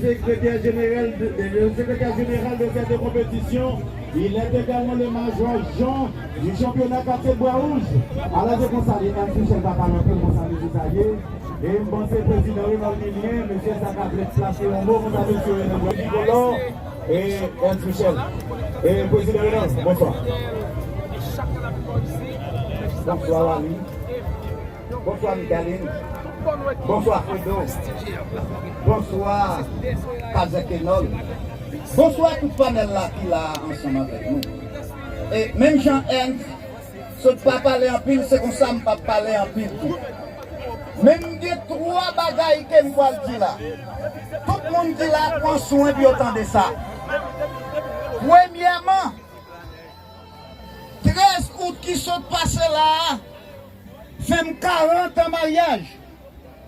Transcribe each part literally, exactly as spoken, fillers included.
Secrétaire général de, de, le secrétaire général de cette compétition, il est également le major Jean du championnat Katye Bwa Wouj. Alò, se konsa, li, M. Michel pa pale anpil, konsa, mesye sa ye. E m panse prezidan Renald Milien, mesye sa ka vle plase yon mo, konsa, mesye Renald Milien. Nicolas, e M. Michel. E prezidan Renald, bonswa. Bonswa, Wally. Bonswa, Michaline. Bonswa, Fredo. Bonswa, Kazèk Enòl. Bonswa, tout panèl la ki la ansanm avèk nou. E menm jan Ernst sot pa pale anpil, se konsa m p ap pale anpil tou. Men m gen twa bagay ke m pral di la. Tout moun ki la, pran swen pou yo tande sa. Premyèman, trèz out ki sot pase la a, fè m karant an maryaj.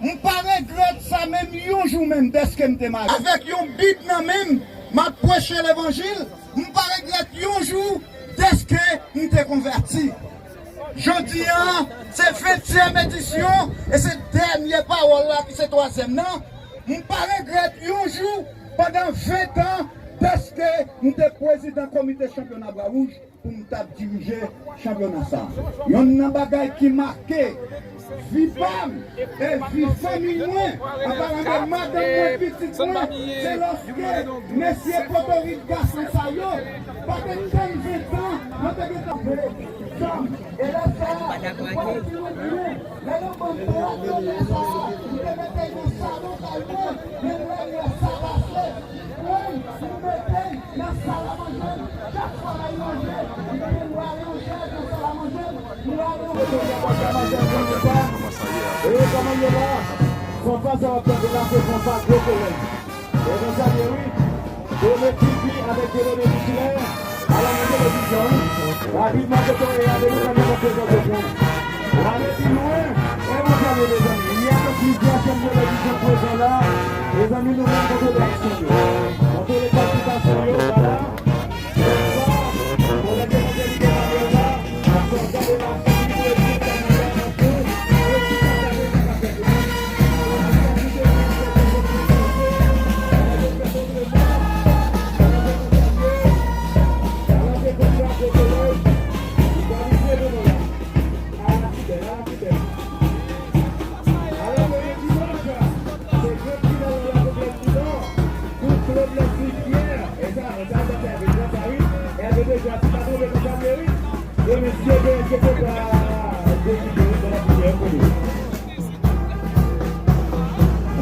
M pa regrèt sa menm yon jou menm dèske m te marye. Avèk yon Bib nan men m, m ap preche levanjil, m pa regrèt yon jou dèske m te konvèti. Jodi a, se ventyèm edisyon e se dènye pawòl la ki se twazyèm nan. M pa regrèt yon jou pandan ven tan dèske m te prezidan komite chanpyona Bwa Wouj pou m t ap dirije chanpyona sa a. Yonn nan bagay ki make vi pa m e vi fanmi mwen, anpalan de madanm mwen, pitit mwen, se lòske mesye Potorik gason sa yo pa te tann ven tan, mwen te gentan vle fanm. E lè sa a, m pral di nou byen, lè yon bann bradonè sa a, m te mete yo nan salon kay mwen, men lè m wè sa pase, Mwen, m mete l nan sal a manje m. Chak fwa l al manje, m te rale yon chèz nan sal a manje m, m rale yon chèz. E kòman ye la? Fanfa sa w ap tande la, se fanfa gwo kolèj. E konsa l ye, wi. Done T V avèk Dieudonné Michilè. Ala nan televizyon, wi. Rapidman, kote w ye a, depi kounye a, prezante w. W ale pi lwen, e w ap gade, mezanmi. Y a plizyè chèn televizyon prezan la. Mezanmi, nou menm, kontwole aksyon yo. Kontwole palpitasyon yo, vwala. Konsa, konnen ke mwen te lide nan yo la. Aksyon, gade la.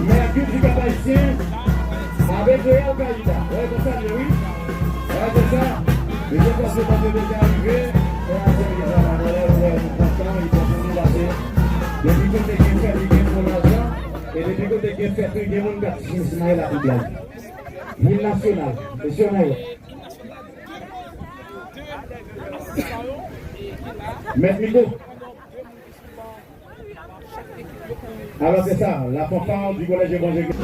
Mègri di Kapayisyen avèk Real Kayita. Wè, konsa l ye, wi. Wè, se sa. Mesye Kòs Letan te deja rive. Wè, se li, wè, wè, wè, nou kontan, li kontan nou pase. Depi kote gen fèt, li gen bon lajan. E depi kote gen fèt, wi, gen moun k ap simaye la pou blag. Lim nasyonal. Mesye, nou wè. Mèt mikwo. Alò, se sa, la fanfare du Collège Évangélique.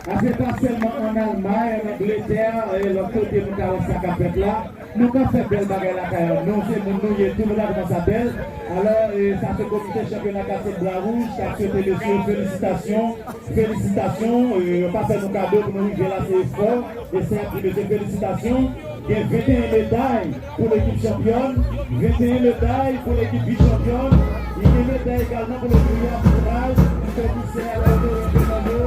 A, se pa sèlman ann Almay, ann Angletè, e lòt kote nou ka wè sa k ap fèt la. Nou ka fè bèl bagay lakay nou. Se moun nou ye, tou nou la kòmanse bèl. Alò, e, sa se komite chanpyona Katye Bwa Wouj k ap swete mesye yo felisitasyon. Felisitasyon, e, yo pa fè nou kado pou nou rive la, se efò. E sa ap di mesye felisitasyon. Gen venteyen meday pou lekip chanpyòn, venteyen meday pou lekip vis chanpyòn. Li gen meday egalman pou le meilleur arbitraj, pou komisè a la otorite de Mando.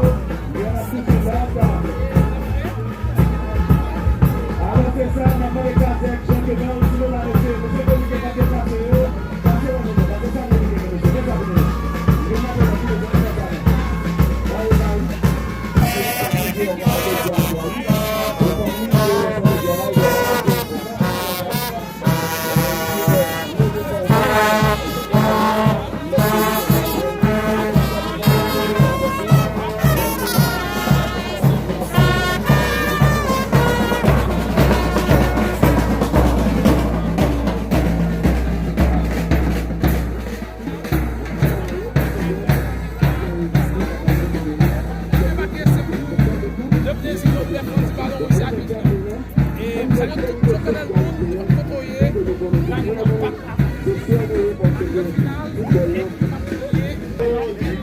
Alò, se sa, n ap mande Kazèk, Jean Kebal, sou la, mesye, mesye, komite k ap deplase yo, pase la, mesye, pase sa, mesye, mesye, mesye, mesye, mesye.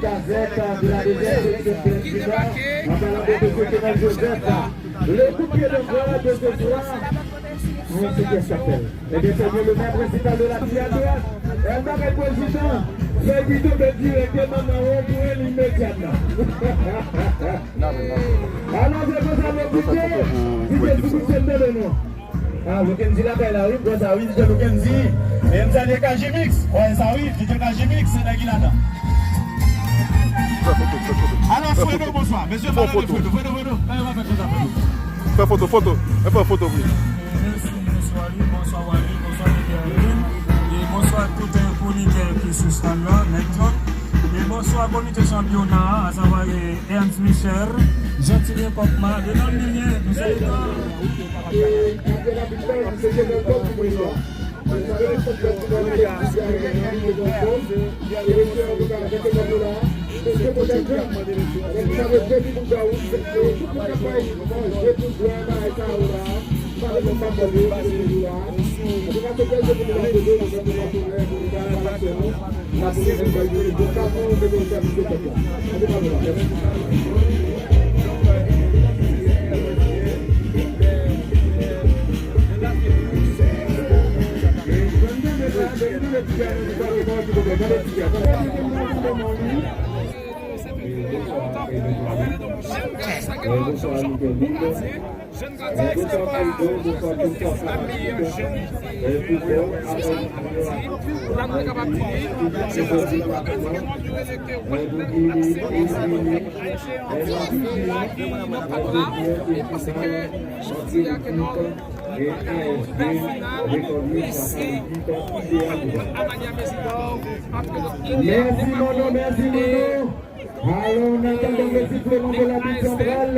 Kazèk de la deuxième section Fred Gina, en parlant de monsieur Kenan Joseph. Le coup de pied de grâce de ce soir, c'est qu'elle s'appelle. Eh bien, c'est bien le maire principal de la ville à droite. El bagay prezidan, se pito de direkteman nan won pou el imedyatman. Alò, se konsa nou di ke, di ke si nou se de nou. Ah, Loukendy lakay la, wi, m kwè sa, wi, DJ Loukendy. E m salye Kajimix. Wè sa, wi, DJ Kajimix, se nèg ki ladan. Fè foto, fè foto. Alò, Fredo, bonswa. Mesye, pale de Fredo. Fredo, Fredo. Fè foto, foto. Fè foto pou li. Mèsi, bonswa, Louis, bonswa, Wally, bonswa, Miguel. E bonswa tout, eh, kronikè ki sou sal la, nèg yo. E bonswa komite chanpyona a, asavwa, eh, Ernst Michel, Jean Tilien Kokma, Denam Lilien, nou salye nou. E apre labitraj, se Jean-Paul Dumoulier. Jèn gradye, se pa jodi a, se la nou kapab di, se jodi a, paske nou te wè ke wòl nan te plase, e jodi a, li nan padwa, e paske jodi a ke nou, nou te nan final isi, nan Amania Mesidor, ant Idéal de Paco e Alò, an atandan le sifleman de labit santral,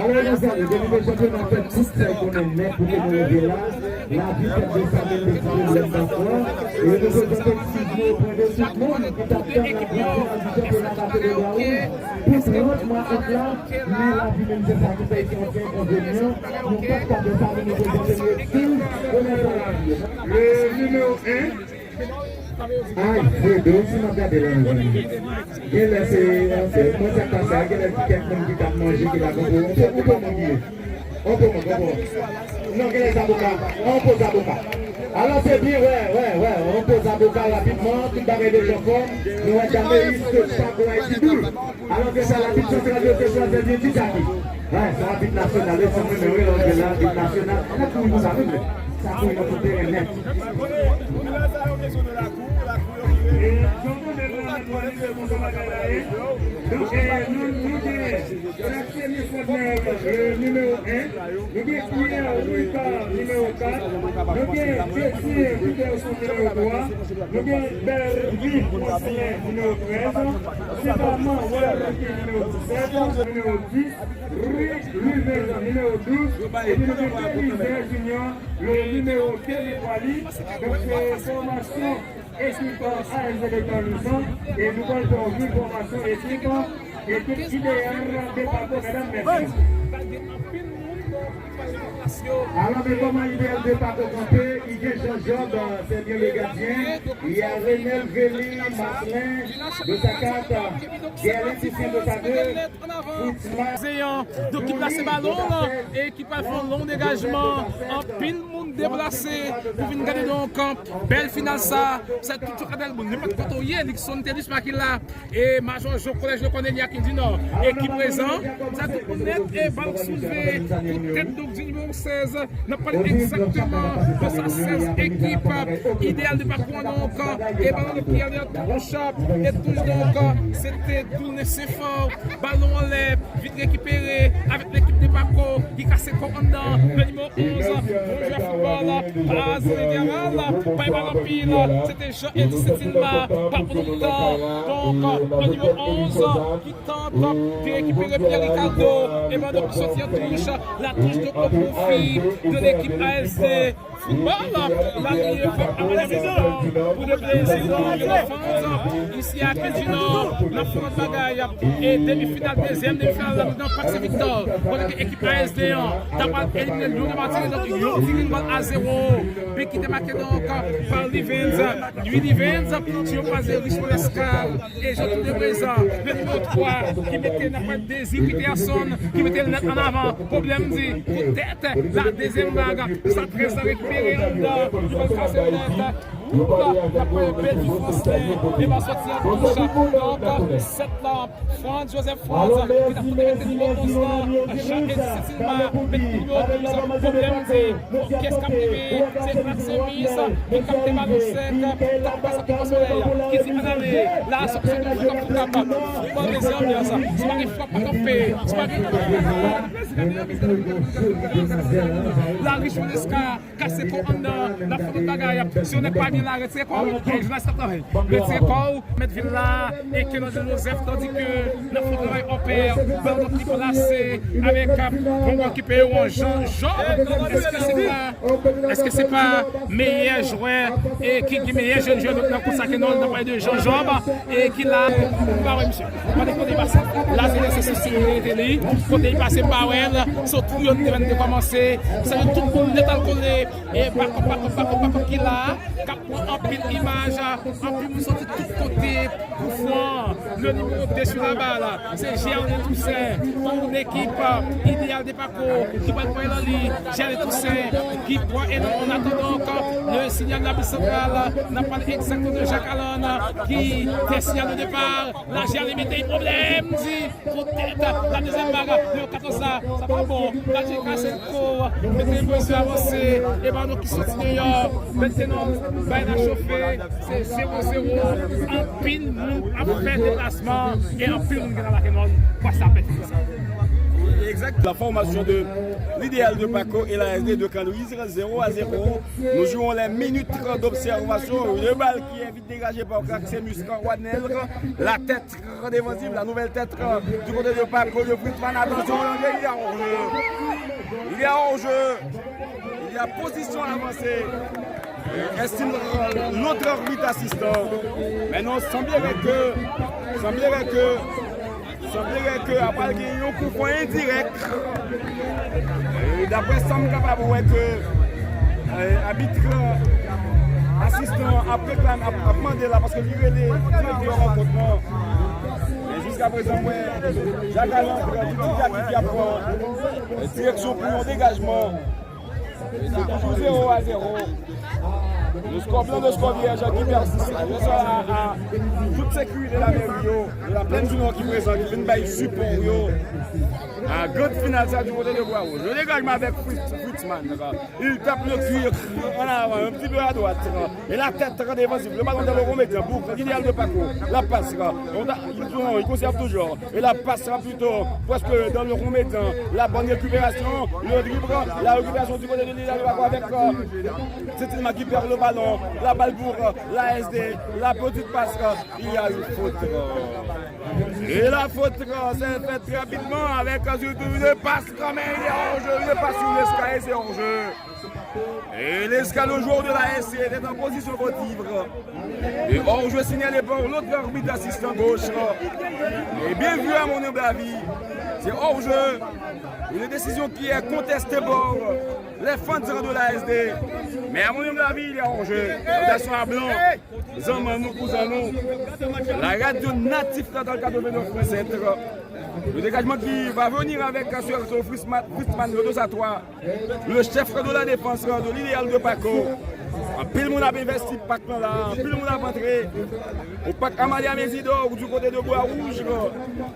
alò, mezanmi, depi ke chanpyona fèt, tout sa konnen nèt pou ke nou rive la. Labit fèt desann, li te sifle lè dakò. E nou prezante eskiz nou oprè de tout moun ki t ap tann labit final di chanpyona Kato de Bwa Wouj pou trant mwa out la. Men lavi menm se sa ki fè yon ti enkonvenyan. Nou pa t ka fè sa, men nou prezante nou eskiz. Konnen sa lavi. Le nimewo en. Ay, Fredo, si m ap gade la, mezanmi. Genlè se, se, mwen sa k pase a, genlè se kèk moun ki t ap manje, ki t ap, on po, on po, on po mank ye. On po mank, on po. Non, genlè zaboka, on po zaboka. Alò, se byen, wè, wè, wè, on po zaboka rapidman, tout bagay deja anfòm. Nou wè Dameus, Paco, Ayiti Boul. Alò ke sa, labit santral yo te chwazi byen Titaki. Wè, sa labit nasyonal, e sa mwen menm, wi, lè w di labit nasyonal, sa kouri konsa, wi, men sa kouri nan tout teren nèt. E, jan w tande l la, nèt, wè, se konsa bagay la ye. Donk, e, nou, nou gen Maxime Fredner, e, nimewo en. Nou gen Pierre Ricard, nimewo kat. Nou gen Desir Peterson, nimewo twa. Nou gen Bervie Poussin, nimewo trèz. Sebaman Werky, nimewo disèt, nimewo dis. Rick Luvens, nimewo douz. Epi nou gen Belizaire Junior, le nimewo de etwal li. Donk, se fòmasyon ekip A S V Letan Louison, e nou pral fè yon vwifòmasyon ekip, ekip Idéal de Paco, medam, mèsi. Alò, men kòman Idéal de Paco kanpe, Igué Jean Job, se byen le gadyen, y a Renel Vely Marcelin de sa kat, Guerlin Toussaint de sa de, Zeyan, donk ki plase balon lan e ki pral fè yon long degajman. Anpil moun deplase pou vin gade donk bèl final sa. Sa tout chokadèl moun, nenpòt kote w ye, Nixon Thelus Makila e Majò Jo Kolèj de Cornelia ki di non e ki prezan. Sa tout moun nèt e balon soulve pou tèt donk di nimewo sèz. N ap pale egzakteman de sa sèz ekip Idéal de Paco an donk e balon de Pierre Leandro Touche e touch donk se te Doulne Senfò, balon anlè, vit rekipere avèk lekip de Paco ki kase kò anndan, le nimewo onz, bon jwè foutbòl, pas literal, bay bal anpil, se te Jean-Eddy Saint-Ilma, pa pou lontan, donk, le nimewo onz ki tante de rekipere Pierre Ricardo, e balon ki soti an touch, la touche donk o pwofi de lekip A S D. Foutbòl, la li frape a Malèzidò pou de plezi nan Elephants isi a Kèt di Nò, n ap fè lòt bagay. E demi final, dezyèm demi final la, nan Pak Sen Viktò, kote ke ekip A S D an ta pral elimine Lyon de Martinique, donk yon ti grenn gòl a zewo. Bi ki te make donk pa Livens, Louis Livens, ti yo kwaze Richemond Lescar e Jean Tour de Brezan, le nimewo twa ki mete nan pwent Désir Peterson ki mete l nèt an avan. Pwoblèm di pou tèt la dezyèm vag. Sa trèz la rekipere anndan, li pral kase nèt. Boul la, l ap voye Bellevue Franslin, e bal soti an touch. Donk, sèt la, Franz Joseph Franz, ki t ap tante mete gwo pons lan, Jean Eddy Saint-Hilma, met nimewo douz, pwoblèm di, kiyès k ap rive, se Maxemis, li kapte bal nan sèk, t ap pase pou Solèy, ki di ann ale, la, se yon jwè k ap fout frap, foutbòl, mezanmi, sa, si pa gen frap, pa kanpe, si pa gen, la, Richemond Lescar, kase kò anndan, n ap fè lòt bagay. Si yon nèg pa byen la, retire kò w, e jounalis la travay. Retire kò w, mèt vil la, e Kenonde Joseph, tandis que n ap fè travay an pè, bal nan pli plase, avèk, euh, bon gòlkipa yo an Jean Job. Èske se pa, èske se pa meyè jwè, e ki, ki meyè jèn jwè nan kous sa Kenonde, n ap pale de Jean Job, e ki la, m pa wè misye. Kote, kote li pase? La, se, se, se sekirite li. Kote li pase, m pa wè l. Se yon trio n te fè, n te kòmanse. Sa yo tout moun nèt al kole. E bakòp, bakòp, bakòp, bakòp ki la. K ap pran anpil imaj. Anpil moun soti tout kote. Pou Fran, le nimewo de sou la bal. Se Gerlin Toussaint. Pou lekip, euh, Idéal de Paco. Ki pral pran nan li. Gerlin Toussaint. Ki pran e nan, an atandan ankò. Le sinyal labit santral. N ap pale egzakteman de Jacques Alan. Ki fè sinyal de depa. Lajè li mete pwoblèm, di, poutèt, la dezyèm vag, nimewo katòz la, sa pa bon, Lajè kase l kou, mete l pou avanse, e balon ki soti deyò, mentnan, bay la chofe, se zewo zewo, anpil moun ap fè deplasman, e anpil moun gen nan Kenonde, pwès la pèdi sa. Exact. La formation de l'Idéal de Paco et l'A S D de Grand Louise, zéro à zéro. Nous jouons les minutes d'observation. Le bal qui est vite dégagé par Maxemus Wanel. La tête défensive, la nouvelle tête, euh, du côté de Paco, de Fritz Mann. Attention, il y a hors-jeu. Il y a hors-jeu. Il y a position avancée. Estime, euh, l'autre arbitre assistant. Maintenant, semblerait que, semblerait que, semblerait que, après, il y a un coup franc indirect. E daprè sa m kapab wè ke, e, abit asistan ap reklame, ap, ap mande la, paske li rele direktè rankont lan. Men jiskaprezan, m wè Jacques Alan pran tout ti Jacques ki ap pran, e, direksyon pou yon degajman. E se toujou zewo a zewo. Le score blanc, le score vierge qui persiste. Bonsoir à, à toute sécurité la mairie, yo, de la plaine du Nord ki prezan, ki vin bay sipò yo. A grand final sa du côté de Bwa Wouj. Le dégagement avec Fritz, Fritzman. Il tape le cuir en avant, un petit peu à droite. Et la tête très défensive. Le ballon dans le remettre. Pour Idéal de Paco. La passe. On a, il, il conserve toujours. Et la passe plutôt presque dans le rond-mettant. La bonne récupération, le dribble, la récupération du côté de l'Idéal de Paco avec, euh, Saint-Hilma qui perd le ballon. La balle pour, euh, l'A S D. La petite passe, euh, il y a une faute. Euh, et la faute, euh, s'est faite rapidement avec, euh, surtout une passe quand même. Il y a hors-jeu, une passe sur Lescar, c'est hors-jeu. Et Lescar, le joueur de l'A S C, était en position fautive. Et hors-jeu signalé par l'autre arbitre assistant gauche. Et bien vu à mon humble avis. C'est hors-jeu. Une décision qui est contestée par les fans de l'A S D. Mais à mon humble avis, il est hors-jeu. Attention à blanc. Zanmann nou, kouzan nou. La radio Natif Natal quatre-vingt-neuf point sept. Le dégagement qui va venir avec, euh, surtout Fritzman, Fritzman, le dos à trois. Le chef de la défense de l'Idéal de Paco. Anpil moun ap envesti pak lan la, anpil moun ap antre. Au parc Amalia Mésidor, du côté de Bwa Wouj.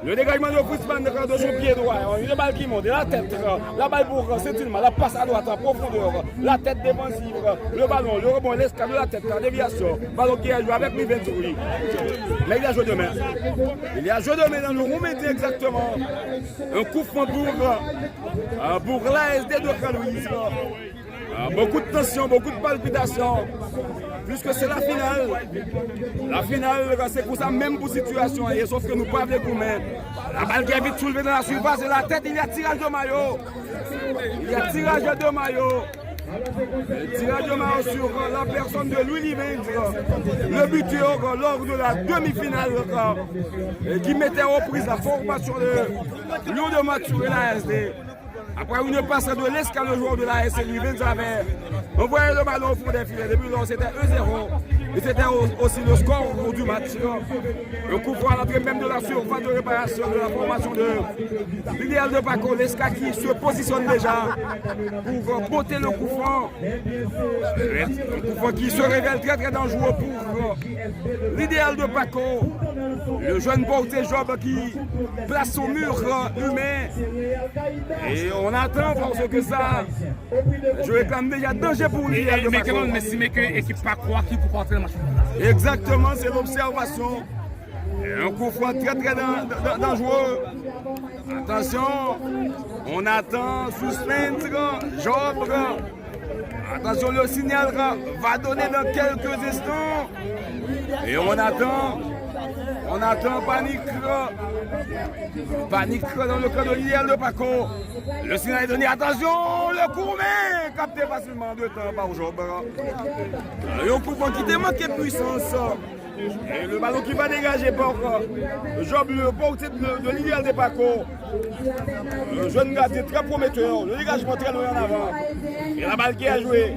Le dégagement de Fritzman de son pied droit. Une balle qui monte, la tête, la balle pour Saint-Hilma, la passe à droite en profondeur. La tête défensive, le ballon, le rebond, l'escale de la tête, la déviation. Ballon qui est joué avec Livens, oui. Mais il a joué de main. Il a joué de main dans le rond-mettant exactement. Un coup franc pour, euh, pour l'A S D de Grand Louise. Euh, beaucoup de tension, beaucoup de palpitation. Puisque c'est la finale. La finale, c'est pour ça même pour situation. Et sauf que nous pas avec vous, mais la balle qui est vite soulevée dans la surface et la tête, il y a tirage de maillot. Il y a tirage de maillot. Tirage au sort sur la personne de Louis Livens, le buteur lors de la demi-finale, euh, qui mettait aux prises la formation de Lion de Mathurin, l'A S D. Après une passe de l'escalier, le joueur de l'A S C Livens avait envoyé le ballon au fond des filets. Depuis lors, c'était un zéro. Et c'était au- aussi le score du match. Le coup franc à l'entrée même de la surface de réparation de la formation de l'Idéal de Paco. Lesca qui se positionne déjà pour porter le coup franc. Un coup franc qui se révèle très très dangereux pour l'Idéal de Paco. Le jeune portier Job qui place son mur humain. Et on attend parce que ça, je réclame déjà danger pour l'Idéal de Paco. Men si men ke ekip pa kwa ki pou kontre nan match. Exactement, c'est l'observation. Un coup franc très très dan- dan- dangereux. Attention, on attend, suspense, Job. Attention, le signal va donner dans quelques instants. Et on attend, on attend, panique, panique dans le camp de l'Idéal de Paco. Le signal est donné, attention, le coup, men capté facilement de temps par Job. Un coup franc qui te manque puissance. Et le ballon qui va dégager par Job, le portier de, de l'Idéal de Paco. Le jeune gardien très prometteur, le dégagement très loin en avant. Et la balle qui est jouée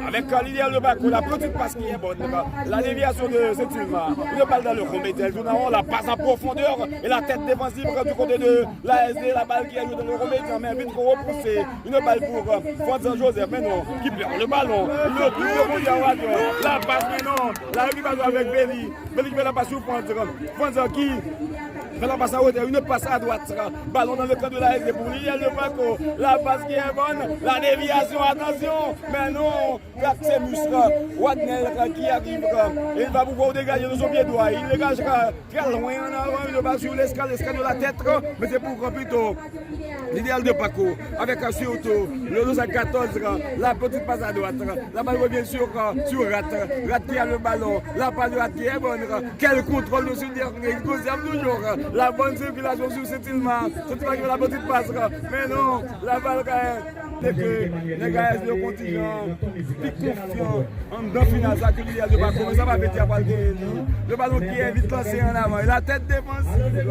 avec l'Idéal de Paco, la petite passe qui est bonne. La déviation de Saint-Ilma. Une balle dans le rond médial, la passe en profondeur et la tête défensive du côté de l'A S D. La balle qui est jouée dans le rond médial, mais vite repoussée. Une balle pour euh, Franz Joseph, men non, qui perd le ballon. Le dribble de Mondial Wagner. La passe, men non. La récupération avec Belly. Belly qui fait la passe sur Franz. Franz qui fait la passe en hauteur. Une passe à droite. Ballon dans le camp de l'A S D pour Lilian Lepaco. La passe qui est bonne. La déviation, attention. Men non. Praxemus, Wadnel qui arrive. Et il va pouvoir dégager de son pied droit. Il dégagera très loin en avant. Une balle sur l'escalier, l'escalier de la tête. Mais c'est pour plutôt L'Idéal de Paco avec euh, surtout le douze à quatorze, euh, la petite passe à droite, euh, la balle revient sur, euh, sur Rat, Rat qui a le ballon, la passe de Rat qui est bonne, euh, quel contrôle de ce dernier, il conserve toujours euh, la bonne circulation sur Saint-Ilma, Saint-Ilma qui fait la petite passe, euh, mais non, la balle quand même, c'est que les gars de contingent, plus confiant. Anndan final sa ke Lilian Lepaco, men sa pa vle di a pral genyen li. Le ballon qui est vite lancé en avant. Et la tête défensive.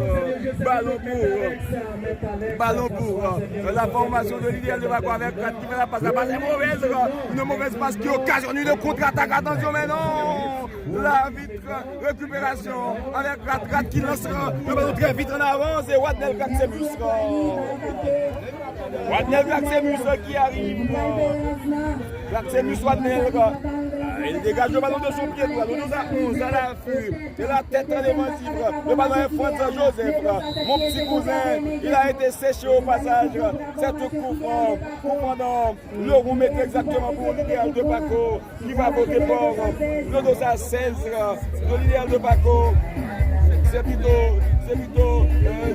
Ballon pour, ballon pour euh, la formation de Lilian Lepaco avec Rat qui fait la passe. La passe est mauvaise. Une mauvaise passe qui occasionne une contre-attaque. Attention, mais non. La vite récupération avec Rat, Rat qui lance le ballon très vite en avant. C'est Wadnel Praxemus. Wadnel Praxemus qui arrive. Praxemus Wadnel. Il dégage le ballon de son pied droit. Le douze à onze à l'affût. Et la tête défensive. Le ballon est Franz Joseph. Mon petit cousin, il a été séché au passage. C'est un coup franc. Coup franc dans le rond exactement pour Lilian Lepaco. Qui va voter pour le douze à seize de Lilian Lepaco. C'est plutôt, c'est plutôt euh,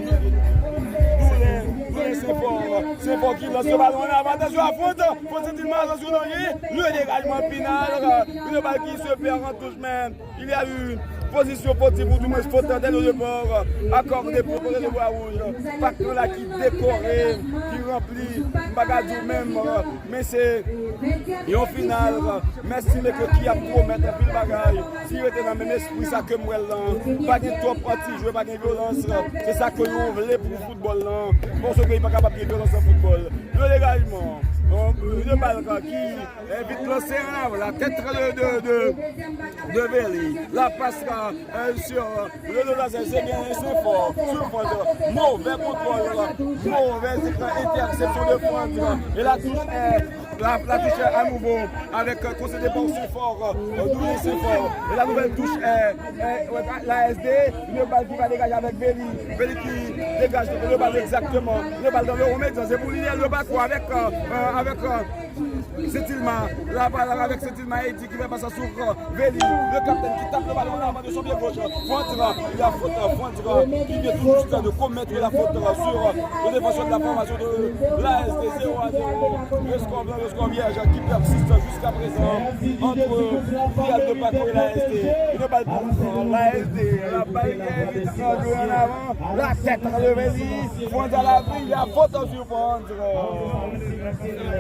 Doulin, Doulin Saint-Fort. Saint-Fort qui lance le ballon en avant. Attention à Franz. Franz est une masse sur le dégagement final. Une balle qui se perd en touche, mais il y a eu position fautive ou du moins faute dès le départ accordée pour le Bois Rouge. Pacte là qui décoré, qui rempli, bagay di menm, men se yon final. Mèsi mesye ki ap pwomèt anpil bagay. Si yo te nan menm espri sa ke m wè l lan, pa gen twòp anti-jwe, pa gen vyolans. Se sa ke yo vle pou foutbòl lan. Bon, se peyi pa kapab gen vyolans nan foutbòl. Le dégagement, yon bal ki Vit lanse an avan, la tèt de, de, de, de Veli. La pas la euh, sur euh, le dos la c'est bien Saint-Fort. Sur Fort. Mauvais contrôle. Mauvaise interception de Franz. Et la touche est la, la touche à nouveau avec euh, conseil de bon Saint-Fort. Euh, Doulin Saint-Fort. Et la nouvelle touche est, est ouais, la S D. Une balle qui va dégager avec Veli. Veli qui dégage le ballon exactement. Le ballon dans le remet. C'est pour lui le bac avec, euh, euh, avec euh, Saint-Ilma, la balle avec Saint-Ilma Eddy qui fait passer sur euh, Veli, le capitaine qui tape le ballon en avant de son pied gauche. Frantra, il y a faute, Frantra qui vient tout juste de commettre la faute euh, sur euh, le défenseur de la formation de l'A S D. Zéro à zéro. Le score blanc Skò vyèj ki pèsiste jiska prezan ant Real de Paco e la S D. Une balle pour la S D. La balle qui est vite entrée en avant. La tête enlevée. Franz à la vie. Il y a faute sur Franz.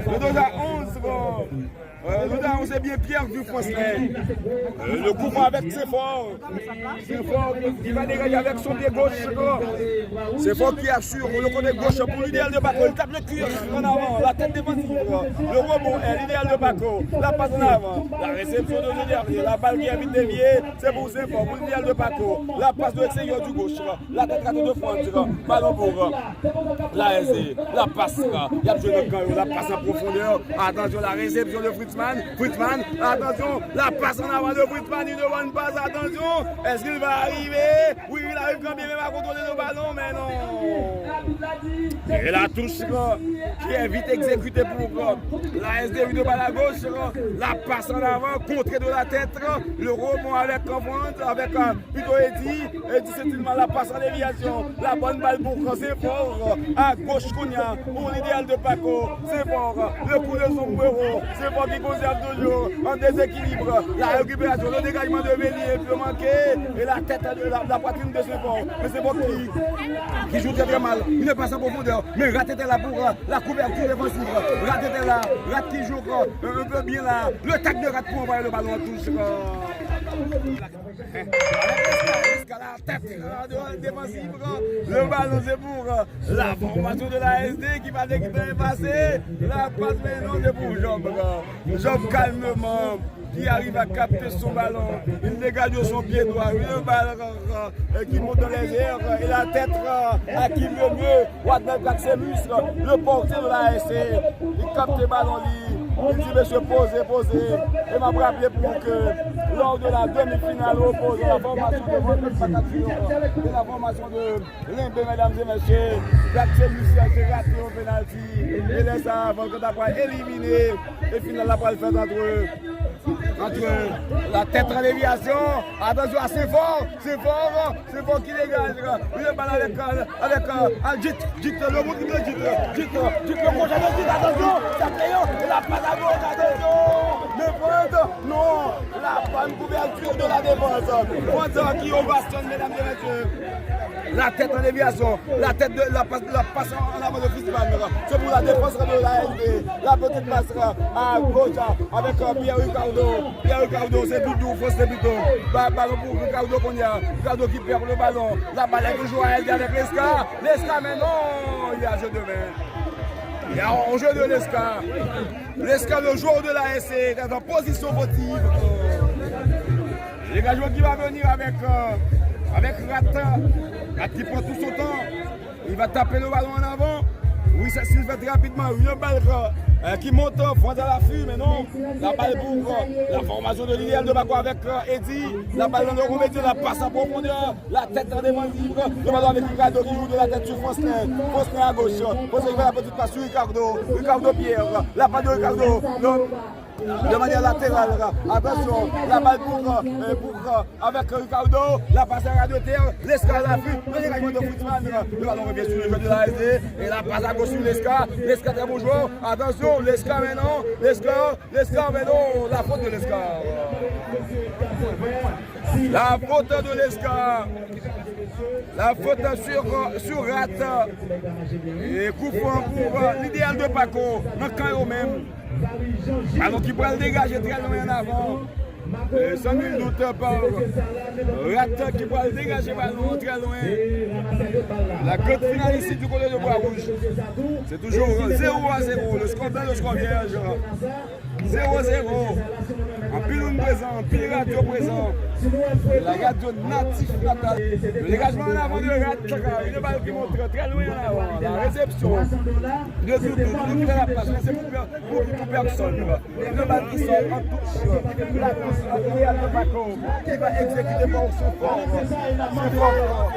Le deux à onze. Euh, le deux à onze, c'est bien Pierre du Français. Euh, le coup franc avec Sefò. Sefò ki va degaje avèk son pye goch. Sefò ki asire le kote goch pou L'Idéal de Paco. Li tap le kwi an avan. La tèt defansiv. Le rebond est L'Idéal de Paco. La passe en avant. La réception de L'Idéal. La balle qui est vite déviée. C'est pour Sefò. Pour L'Idéal de Paco. La passe de l'extérieur du gauche. La tèt rate de Franz. Balon pou la S D. La passe. Y ap jwe nan kan yo. La passe en profondeur. Attention, la réception de Fritzmann. Fritzmann, attention, la passe en avant de Fritzmann, une bonne passe, attention, est-ce qu'il va arriver? Oui, il arrive quand bien même à contrôler le ballon, mais non. Et la touche euh, qui est vite exécutée pour euh, la S D, une balle à gauche, euh, la passe en avant, contrée de la tête, euh, le rebond avec euh, Franz, avec euh, Pito Eddy, Eddy Saint-Ilman, la passe en déviation. La bonne balle pour Sefò. À gauche, Konya, pour L'Idéal de Paco. Sefò. Le coup de sombrero. Sefò qui conserve toujours en déséquilibre. La récupération, le dégagement de Veli est peu manqué. Et la tête, de la, la poitrine de Sefò. Mais Sefò qui, qui joue très, très mal. Il ne passe en profondeur. Mais Rat était là pour euh, la couverture défensive. Rat était là. Rat qui joue euh, un peu bien là. Le tac de Rat pour envoyer le ballon en touche. Leska, Leska, la tèt euh, de défansiv. Le ballon, c'est pour euh, la formation de la S D qui va dégager passer. La passe, mais non, c'est pour Job. Job, calmement, qui arrive à capter son ballon. Il dégage son pied droit. Une balle euh, euh, qui monte dans les airs. Et la tête euh, à qui mieux mieux. Wadnel Praxemus, le portier de la S C, li kapte balon li, li di mesye poze, poze. E m ap raple pou ou ke lors de la demi-finale opposant la formation de Wadnel Praxemus et la formation de Lembe, medam e mesye, Praxemus te rate yon penalti. E lè sa a, Volcan ta pral elimine. E final la pral fèt antre Antre la tèt an devyasyon. Atansyon a Sefò. Sefò. Sefò ki degaje. Li bal avèk, avèk, avèk Jit. Jit, le moun ki te Jit. Jit, Jit, le pwochè de Jit. Atansyon. Sa Cléon. La pas à gauche. Atansyon. Defans. Non. La bonne couverture de la défense. Franz ki ovasyone, medam e mesye. La tèt an devyasyon. La tèt de la pas, la pas an avan de Fritzmann. Se pou la defans de la S D. La petite passe à gauche avec euh, Pierre Ricardo. Pierre Ricardo, c'est Doudou, Franz Tepito. Ba, ballon pour Ricardo Cunha. Ricardo qui perd le ballon. La balle est toujours à L D avec Leska. Leska, mais non, il y a jeu de main. Il y a un jeu de Leska. Leska, le joueur de la S C, est en position fautive. Dégagement qui va venir avec, euh, avec Rat. Rat qui prend tout son temps. Il va taper le ballon en avant. Oui, ça s'il fait rapidement. Une balle euh, qui monte, Franz à l'affût, mais non. La balle pour euh, la formation de l'Idéal de Paco avec euh, Eddy. La balle dans le rond, Eddy, la passe en profondeur. La tête en défensive. Le ballon avec Ricardo qui joue de la tête sur Francelin. Francelin à gauche. Francelin qui fait la petite passe sur Ricardo. Ricardo Pierre. La passe de Ricardo. Non. De manière latérale. Attention, la balle pour, euh, pour euh, avec Ricardo, la passe à ras de terre, Leska à l'affût, le dégagement de Fritzmann, le ballon revient sur le jeu de la S D, et la passe à gauche sur Leska, Leska très bon joueur, attention, Leska maintenant, Leska, Leska maintenant, la faute de Leska. La faute de Leska. La faute sur, sur Rat. E koufran pou euh, l'Idéal de Paco. Nan kan yo menm. Balon ki pral degaje trè lwen an avan. E san nul doute pa Rat ki pral degaje balon trè lwen. La grande finale ici du côté de Bois Rouge. C'est toujours zéro à zéro. Le score blanc, le score vierge. Zéro zéro. Anpil moun prezan, anpil radyo prezan. La radio natif natal. Le dégagement en avant de Rat, une balle qui montre très loin en avant. La réception de Doudou, Doudou qui fait la passe, mais c'est pour, pour, pour personne. Une balle qui sort en touche. La touche de Paco qui va exécuter pour son fort. Son fort.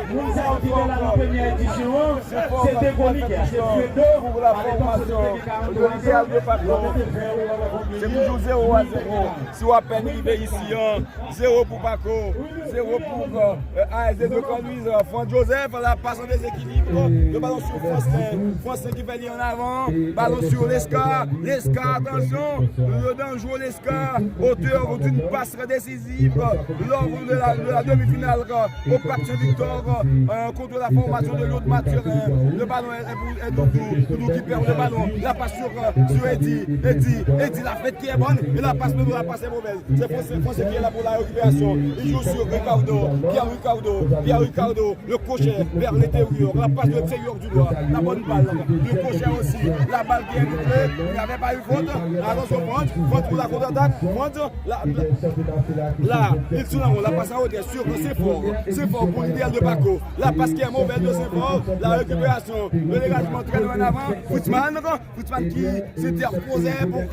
Son fort. Pour la formation de l'Idéal de Paco. C'est toujours zéro à zéro. Si w apèn rive isi an, zéro pour Paco, zéro pour euh, A S D de Camp Louise, Franz Joseph, la passe en déséquilibre, le ballon sur Francelin, Francelin qui fait lien en avant. Ballon sur Lescar, Lescar, attention, le danger Lescar, auteur d'une passe décisive lors de la, de la demi-finale au Pape Saint-Victor, euh, contre la formation de Lyon de Mathurin. Le ballon est, est pour est Doudou, Doudou qui perd le ballon, la passe sur, euh, sur Eddy, Eddy, Eddy, la fête qui est bonne, et la passe, la passe est mauvaise. C'est Français, Français qui est là pour la récupération. Il joue sur Ricardo, Pierre Ricardo, Pierre Ricardo, le crochet vers l'intérieur, la passe de l'intérieur du doigt, la bonne balle. Le crochet aussi, la balle qui est rentrée, il n'y avait pas eu faute. Attention, Franz, Franz pour la contre-attaque, Franz, là, là, il tourne en rond, la passe à Rodriguez, sur Senfort, Senfort pour l'idéal de Paco, la passe qui est mauvaise de Senfort, la récupération, le dégagement très loin en avant, Fritzmann, Fritzmann qui s'interposait pour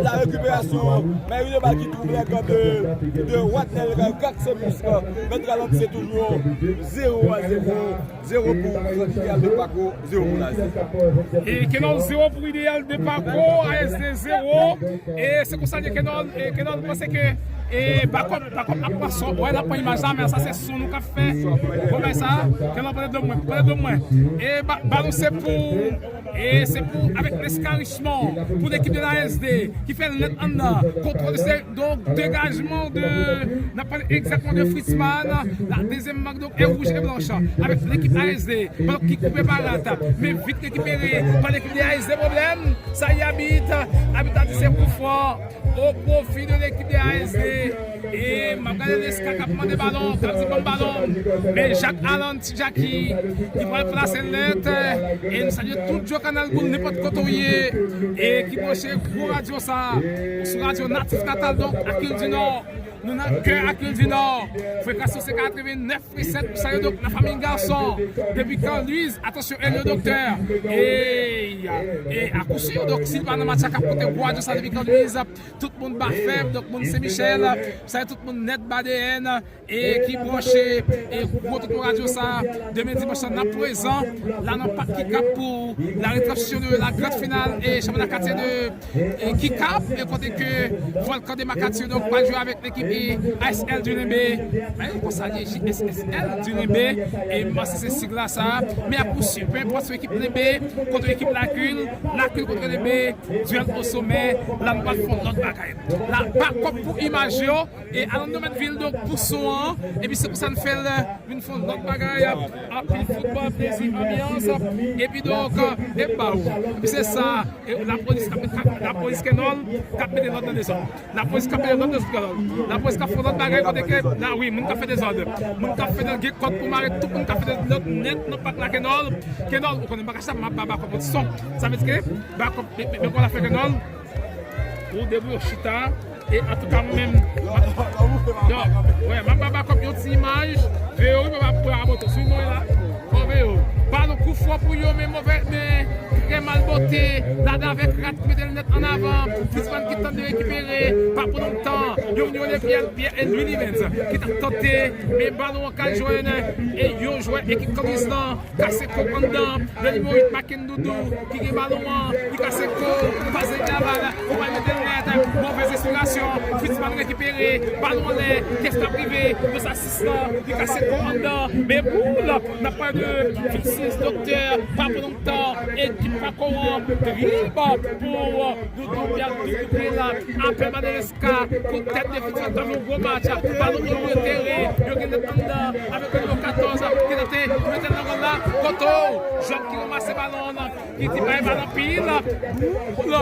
la récupération. Mais une balle qui trouve les gars de, de Watnel Gaxemus. Maintenant, c'est toujours zéro à zéro. Zéro pour Fidel de Paco, zéro pour l'A S D. E Kenòl zéro pou Ideyal de Paco, A S D zéro. E se konsa ke Kenòl, e Kenòl panse ke e Bakòp, Bakòp ap pran son. Wè, n ap pran imaj la, men sa se son nou k ap fè. Bon, men sa, Kenòl pran de mwen, pran de mwen. E ba, balon se pou E se pou, avèk Lescar Richemond, pou lekip de la S D, ki fè l nèt anndan, kontwòl se, donk, degajman de, n ap pale egzakteman de Fritzmann, la dezyèm mak, donk, e wouj e blanch, avèk lekip A S D, balon ki koupe pa rat, men vit rekipere pa lekip de A S D, pwoblèm, sa y abit, abit la di se kout fran, o pwofi de lekip de A S D. E m ap gade Lescar k ap mande balon, k ap di ban m balon. Men Jacques Alan Ti Jacky, ki pral plase l nèt. E nou salye tout Djo Kanal Gold nenpòt kote w ye. E ki branche gwo radyo sa. Sou radyo Natif Natal, donk, Akil di Nò. Nou nan kè Akil di Nò. Frekans yo se katrevennnèf pwen sèt pou salye, donk, nan fanmi gason. Depi Kanliz, atansyon, Elio Doktè. E, e akousir, donk, si l pa nan match la, k ap koute gwo radyo sa depi Kanliz. Tout moun Bafèm, donk moun Sen Michèl, sa tout moun nèt ba D N, e ki branche, e gwo tout radyo sa, demen dimanch la, n ap prezan, la nan Pak Kikap pou la retransmisyon de la grande finale e chanpyona katye de, e Kikap, e kote ke Volcan de Makati, donk, pral jwe avèk lekip A S L du Lembe, men konsa li ye, J S S L du Lembe, e m panse se sig la sa, men akousir, pe enpòt se ekip Lembe, kontre ekip Lakil, Lakil kontre Lembe, Duel o somè, la nou pral fè yon lòt bagay. La, Bakòp pou imaj yo, e Alan Domenville, donk, pou son an, epi se konsa n fè l, vin fè yon lòt bagay, anpil foutbòl, plezi, anbyans, epi donk, e ba w, epi se sa, e lapolis, lapolis Kenòl, k ap mete lòd nan dezòd. Lapolis k ap fè lòt dezòd, Kenòl. Lapolis k ap fè lòt bagay kote ke, la wi, moun k ap fè dezòd. Moun k ap fè dezòd, gen kòd pou mare tout moun k ap fè dezòd nèt nan pak la, Kenòl. Kenòl, ou konnen bagay sa, m ap ba Bakòp yon ti son. Sa vle di ke Bakòp, men, men, men kòman l ap fè, Kenòl. Ou debouye, ou chita. E antouka, mwen menm, m ap, non, wè, m ap ba Bakòp yon ti imaj. Veye wi, papa, pran moto sou nou la. Fò veye yo. Balon kou fò pou yo, men movè, men trè mal bote. Ladan avèk Rat ki mete l nèt an avan. Fritzmann ki tante rekipere. Pa pran lontan. Yo vini yo le Pierre, Pierre Edwin Evans ki t ap tante. Men balon an ka jwenn. E yon jwè ekip Kanliz lan. Kase kou anndan. Le nimewo uit, Macken Doudou, ki gen balon an. Li kase kou. Pas de Laval. Ou pa mete l nèt. Movèz enspirasyon. Fritzmann rekipere. Balon anlè. Kès k ap rive? Dos a sis lan. Li kase kou anndan. Men boul. N ap pale de Francis Docteur, pa pran lontan, ekip Pako an, drib pou Doudou, Pierre Doudou ki la, apèl Madereska, kout tèt de Fritz Fantom, yon gwo match, balon yo tere, yo gen nèt anndan, avèk nimewo katòz, ki tante, mete nan gòl la, Koto, jèn ki ranmase balon an, ki di bay balon pil, boul,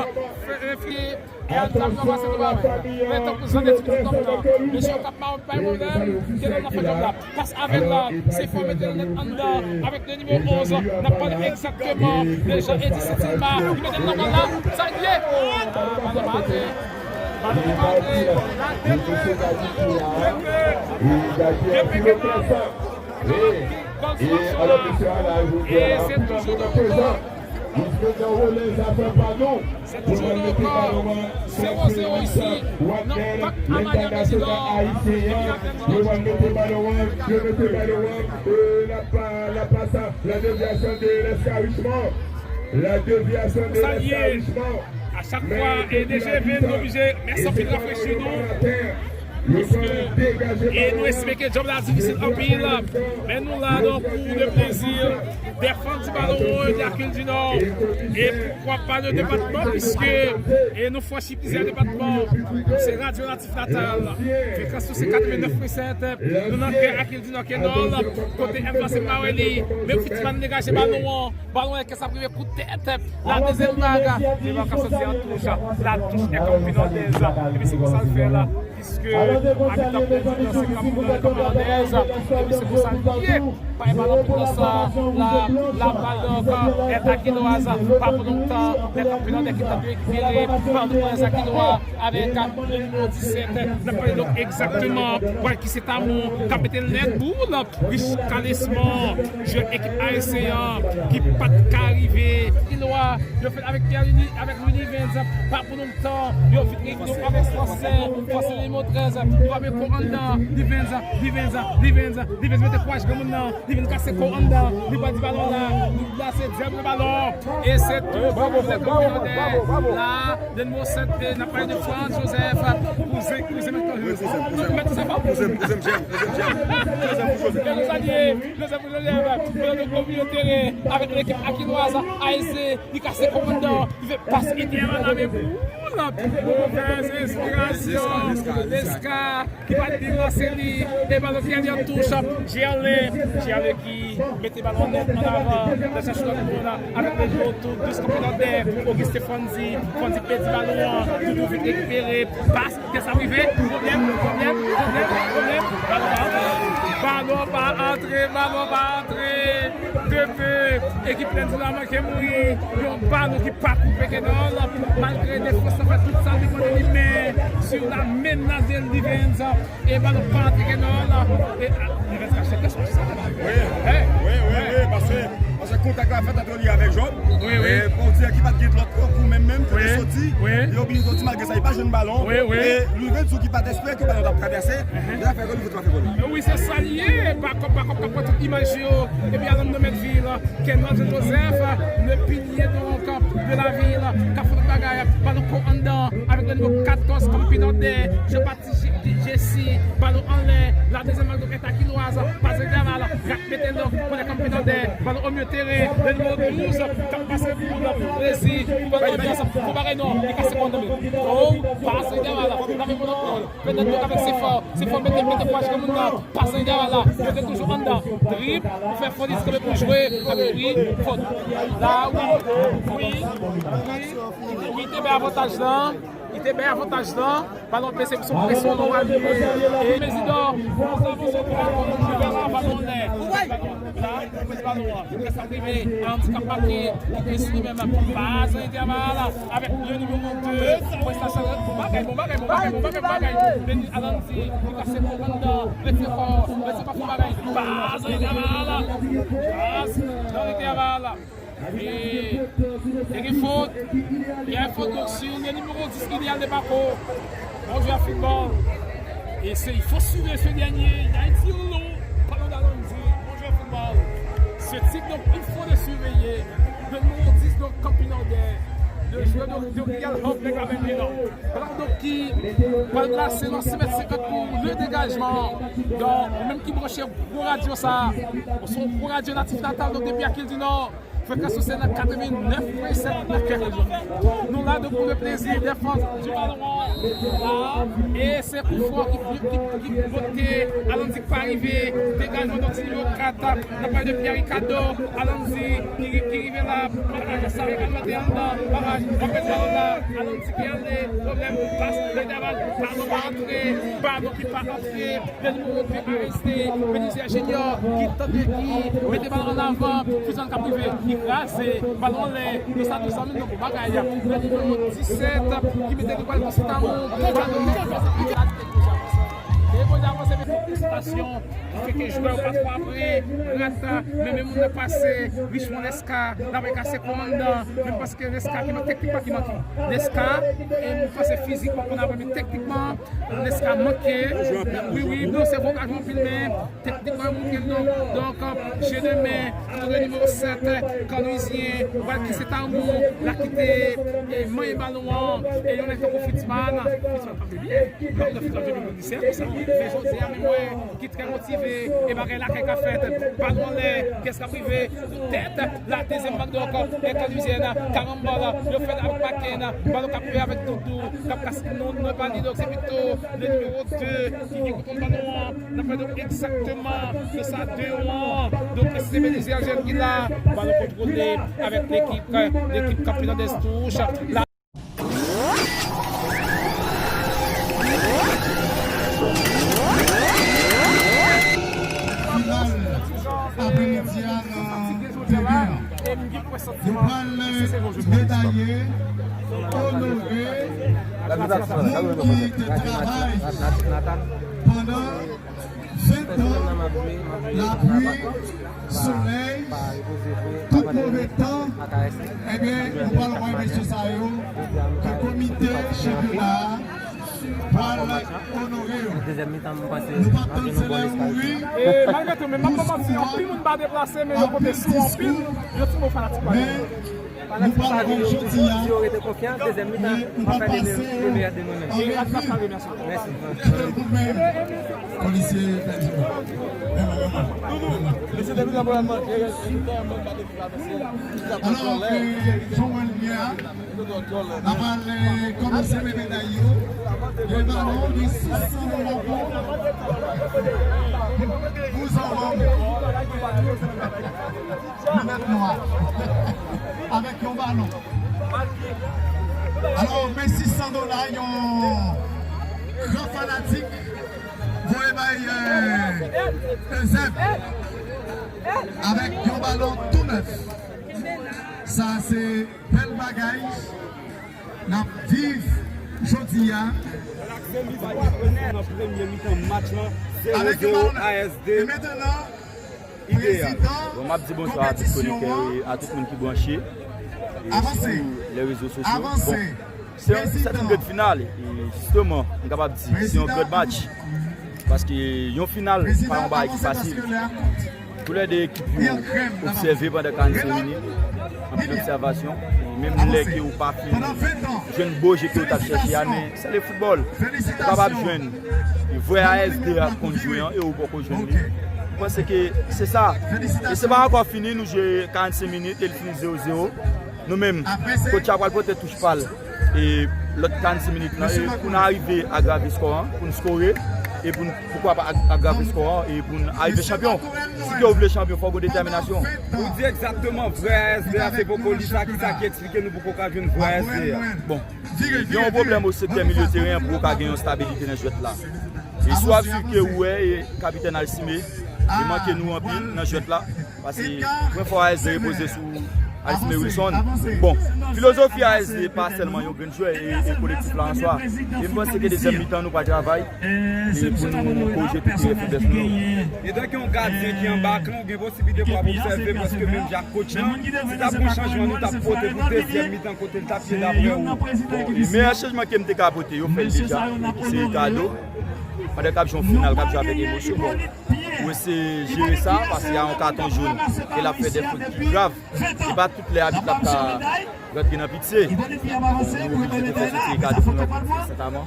fè, fè, E a di ap ranmase tou bagay. Men tankou zande ti kòm nan. Mesye yo k ap bay pwoblèm, Kenòl nan fè djòb la. Pas avèk la, se fò mete l nèt anndan avèk le nimewo onz. N ap pale egzakteman de Jean Eddy Saint-Ilma. Li mete l nan gòl la. Sa l ye? Balon pa antre. Balon pa antre. Depi, depi, depi Kenòl. Gòl sou aksyon la. E se toujou de Koto. Se toujou le kò, zewo zewo isi, nan Pak Amaya Mezidor. Yo pral mete balon an, yo mete balon an, e la pa, la pa sa, la déviation de Lescar Richemond. La déviation de Lescar Richemond. A chak fwa, e D G vin, nou oblije, mèsi anpil, rafrechi nou. Paske, e nou estime ke djòb la difisil anpil, men nou la donk pou le plezi dè fan di balon won de Akil di Nò, e poukwa pa de depatman, piske e nou franchi plizyè depatman. Se radyo Natif Natal, frekans sou se katrevennnèf pwen sèt, nou nan kè Akil di Nò, kè Nò, kote Èv Masenn pa wè li, men Fritz pa degaje balon an, balon an kè sa prive kout tèt, la dezyèm vag, li pa ka soti an touch, la touch e kanpe nan dèz, epi se konsa l fè la. Piske abitan prezidan se kanpe nan kanpe nan dèz, epi se konsa l ye. Pa e pa nan plis la, la, la bal donk, e Akinoaz, pa pou lontan, lè kanpe nan dèz ki tande rekipere, pa pou prens Akinoaz, avèk le nimewo disèt, n ap pale donk egzakteman, wè ki se Tamou, k ap mete nèt boul, Rich Kalesman, jwè ekip A S C an, ki pa t ka rive, Akinoaz, yo fè l avèk Pierre Lini, avèk Louis Livens, pa pou lontan, yo vin rive avèk Fransè, Fransè nimewo trèz, li pa met kò anndan, Livens, Livens, Livens, Livens mete kouraj granmoun nan, Livens kase kò anndan, li pa di balon la, li plase dyab nan balon, e se toujou Fransè kanpe nan dèyè, la, le nimewo sèt, e n ap pale de Frantz Joseph, kouzen, kouzen mèt Joseph, kouzen, kouzen, kouzen, kouzen, kouzen, kouzen, kouzen, kouzen, kouzen, kouzen, kouzen, kouzen, kouzen, kouzen, kouzen, kouzen, Joseph, avèk lekip Akinoaz, A S C, li kase kò anndan, li fè pas entèval la, men boul, movèz enspirasyon, Leska, ki pa t byen lanse li, e balon ki ale an touch, Gerlin, Gerlin ki mete balon nèt an avan, nan chèche lòt moun, avèk le nimewo douz kanpe nan dèyè, Auguste Fondy, Fondy pèdi balon an, Doudou vin rekipere, pas, kè sa rive, pwoblèm, pwoblèm, pwoblèm, pwoblèm, balon pa antre, balon pa antre, balon pa antre, Pepe, ekip Lènzou la manke mouri, yon balon ki pa koupe Kenòl, malgre defans lan fè tout sa l depann de li, men si l amenaze l, Livens, e balon pa antre Kenòl, e, a, Livens kache kè sou sa. Wi, wi, wi, wi, paske, paske kontak la fèt ant li avèk Job. Wi, wi. E, pou di ki pa t gen lòt kou menm, menm, ki te soti, wi, yo oblije soti malgre sa, li pa jwenn balon. Wi, wi. E Livens ki pa t espere ke balon t ap travèse, li fè gòl, li fè gòl. Wi, se sa l ye, bakòp, bakòp k ap pran tout imaj yo, epi Alan Domèt Vil, Kenòl Joseph, le pilier donc de la ville, k ap fè tout bagay, balon kò anndan, avèk le nimewo katòz kanpe nan dèyè, Jean Baptiste Jesse, balon anlè, la dezyèm vag donk e Akinoaz, pas entèval, rat mete l, konnen kanpe nan dèyè, balon o milye teren, le nimewo douz, k ap pase pou Plezi, balon anlè, bon bagay non, li kase kò anndan, men, oh, pas entèval, la men bon, Pètèt nou avèk Sefò. Sefò mete, mete kouraj granmoun nan. Pase Yara la. Yo te toujou anndan. Drib. Fè foli kanpe pou jwe. Epi wi. Fòt. La, wi. Wi. Wi. Wi, te bay avantaj lan. Li te bay avantaj lan. Balon pase sou presyon nòmal li ye. E Mezidò. Balon lè. La, li pèdi balon an. Kè sa rive, andikap make, li pèdi li menm. Pas entèval avèk le nimewo de. Prestasyon, bon bagay, bon bagay, bon bagay, bon bagay, bon bagay. Denis Alanzi, li kase kò anndan, retire kò, retire kò, bon bagay. Pas entèval. Pas nan entèval. E, e gen fòt. Gen fòt, donk, sou le nimewo dis, Ilial Debaco. Bon jwè foutbòl. Et c'est, il faut surveiller ce dernier. Il a un tir long. Ballon d'Alanzi. Bon jwè foutbòl. Ce type, donc, il faut le surveiller. Le numéro dix, donc, Campinordais. Le joueur, donc, de Real Hope, nèg la menm li non. Ballon, donc, ki pral plase nan sis mèt senkant pou le dégagement. Donc, ou menm ki branche gwo radyo sa, ou se yon gwo radyo Natif Natal, donc, depi Akil di Nò. Frekans ou se nan katrevennnèf pwen sèt nan kè rejon. Nou la donk pou le plezi dè fans di balon an. La, e se kou fò ki, ki, ki, ki pote Alanzi k pa rive. Degajman donk ti nimewo kat. N ap pale de Pierre Ricardo. Alanzi ki, ki rive la. Sa egalman te anndan. Baraj. Anpèch balon la. Alanzi ki ale. Pwoblèm. Pas. Legaval. Balon pa antre. Balon ki pa antre. Le numéro deux arrêté, Benizer Junior, ki tante ki mete balon an avan, Frizan k ap rive, li kraze, balon anlè, nou sa tou zanmi nou pou bagay. Le numéro disèt, ki mete li pral pou Sitamou, balon anlè, e bon, Avanse men fòk konsantrasyon ki fè ke jwè yo pa twò apre rat, men men moun nan pase Richmond Leska, l ap kase kou anndan, men paske Leska ki manke, teknikman ki manke. Leska, e m panse fizikman konn apre, men teknikman, Leska manke. Wi, wi, non, se vre, l ka jwe anpil, men teknikman, manke l, donk, donk, je de men, Andre nimewo sèt, Kanizyen, Walky Sentamou, l a kite, e, manyen balon an, e yon nèg tankou Fitzman, Fitzman frape byen. Lòt nan Fitzman jwe byen, se konsa. Men jodi a, men mwen ki trè motive, e bagay lakay ka fèt. Balon anlè, kès k ap rive? Tèt, la dezyèm bak de ankò, e Kanizyen, karanbòl, yo fè l avèk Maken, balon k ap fè avèk Doudou, k ap kase non, non, pa li, donk se pito le nimewo de ki gen kontwòl balon an. N ap fè donk egzakteman se sa de yon an. Donk, se Belize Aljèn ki la. Balon kontwole avèk lekip, lekip k ap fè nan dèz touch. La Final apremidi a nan teren an. Yo pral medaye, onore moun ki te travay pandan ven tan, lapli, solèy, tout move tan, ebyen, nou pral ranmase mesye sa yo ke komite chanpyona a pral onore yo. Nou p ap tann solèy mouri. E malgre tou, men m ap manti, anpil moun pa deplase, men yo pote sou anpil. Yon ti mo fanatik pa yo. Nou pral wè jodi a, men nou pral pase an revil. Polisye pèdi. Alò, e, jan w wè l ye a, n a pral kòmanse remeday yo. Gen balon, gen sis san dola pou, pou zanmanm. Linèt nwa. Avèk yon balon. Alò, men sis san dola, yon gran fanatik voye bay, e, Eusèbe. Avèk yon balon tou nèf. Sa se bèl bagay n ap viv jodi a. Nan premye mitan match lan, zewo zewo, A S D. Ideal. Bon, m ap di bonswa a tout konikè yo e a tout moun ki branche e sou lè rezo sosyo. Bon, se yon, se yon grenn final e jisteman, m kapab di, se yon grenn match. Paske yon final pa yon bagay ki fasil. Toulède ekip yo obsève pandan karannsenk minit. Anpil obsèvasyon. Menm lè ke ou pa fin jwenn bon je ke ou t ap chèche a, men se le foutbòl. Ou kapab jwenn vrè A S D a k konn jwe an e ou poko jwenn li. Mwen panse ke se sa. E se pa ankò fini, nou jwe karannsenk minit e l fini zewo zewo. Nou menm, kotch la pral pote touch pa l. E lòt karannsenk minit lan, e pou n arive agrave skò an, pou n skore, e pou n, poukwa pa ag-, agrave skò an, e pou n arive chanpyon. Si ke ou vle chanpyon, fòk ou detèminasyon. Ou di egzakteman, vrè A S D a se poko li, sa ki, sa ki eksplike nou poko ka jwenn vrè A S D a. Bon, gen yon pwoblèm o sektè milye teren an pou ou ka gen yon stabilite nan jwèt la. E si w ap swiv ke ou wè, e kapitèn Alcime, li manke nou anpil nan jwèt la. Paske pwen fò A S D repoze sou Alcime Wilson. Bon, filozofi A S D pa sèlman yon grenn jwè e, e kolektif la an swa. E m panse ke dezyèm mitan nou pral travay e pou nou korije tout erè feblès nou yo. Etanke yon gadyen ki anba kan, ou gen posiblite pou w ap obsève, paske menm jan ak kotch lan, si t ap gon chanjman nou t ap pote pou dezyèm mitan kote l t ap ye daprè ou. Bon, e meyè chanjman ke m te ka pote, yo fè l deja, se Ricardo. Pandan k ap jwe yon final, k ap jwe avèk emosyon, bon, ou eseye jere sa, paske y a yon katon jòn, e l ap fè de fot ki grav. Se pa tout lè abit la ap ka rantre nan pitye. Bon, nou oblije te fè soti Ricardo pou nou pitye Sentaman.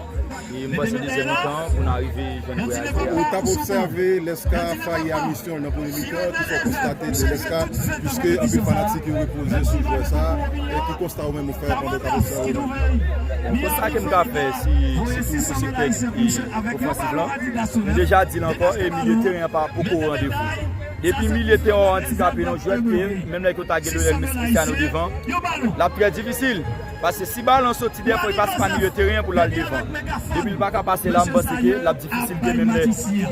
E m panse dezyèm mitan, pou n arive jwenn vrè A S D a. Ou t ap obsève Leska fayi a misyon l nan premye mitan, ki fè w konstate ke Leska, piske anpil fanatik yo repoze sou jwè sa, e ki konsta ou menm ou fè pandan w t ap obsève? Bon, konsta ke m ka fè, si, sitou sou sektè ki ofansif lan, m deja di l ankò, e milye teren an pa poko o randevou. Depi milye teren an andikape nan jwèt, e menm lè ke w ta gen Lionel Messi, Cristiano devan, l ap trè difisil. Paske si balon soti dèyè, fò l pase pa milye teren an pou l al devan. Depi l pa ka pase la, m panse ke l ap difisil ke menm lè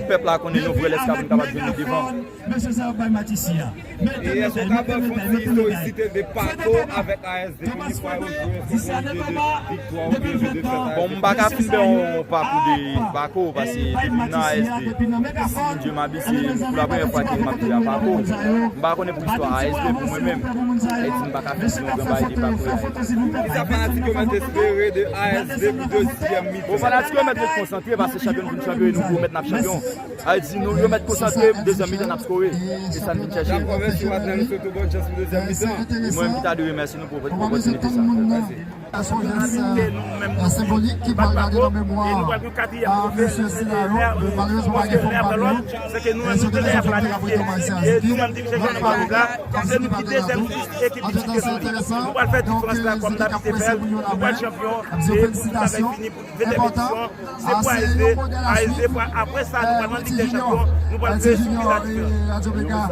pèp la konnen yon vrè Lèska pou n kapab jwenn li devan. Mesye sa yo bay Matisi a. E èske w ka ban fon ti istorisite de Paco avèk A S D, konbyen fwa yo jwe, èske se yon jeu de viktwa oubyen jeu de fèt? Bon, m pa ka fin fè yon pakou de Paco, paske depi m nan A S D, si Bondye m abite, pou la premyè fwa ke m ap jwe a Paco. M pa konnen pou istwa A S D pou mwen menm. E di m pa ka fin di yon gran bagay de Paco. Kisa fanatik yo mèt espere de A S D pou dezyèm mitan? Bon, fanatik yo mèt ret konsantre, paske chanpyon nou vin chanpyon e nou pwomèt n ap chanpyon. Sa vle di nou, yo mèt konsantre, dezyèm mitan n ap skore. Se sa n vin chèche. Dakò, mèsi Wadnel, nou swete w bòn chans pou dezyèm mitan. E mwen menm ki ta dwe remèsye nou pou opòtinite sa. Mèsi. Sa se yon jès, euh, senbolik ki pral gade nan memwa a mesye Sinaro. Malerezman, pa gen fòm pa nou. E se de rezon ki fè n ap rete omaj Selassie. Nou menm ki dirijan Jènèf la, se nou ki dezyèm ekip ki site sou li. Nou pral fè diferans la kòm n abitye fè l. Nou pral chanpyon. E pou tout bagay fini, pou dezyèm edisyon, se pou A S D. A S D, apre sa, nou pral nan Lig dè Chanpyon, nou pral jwe sou pye la diferans.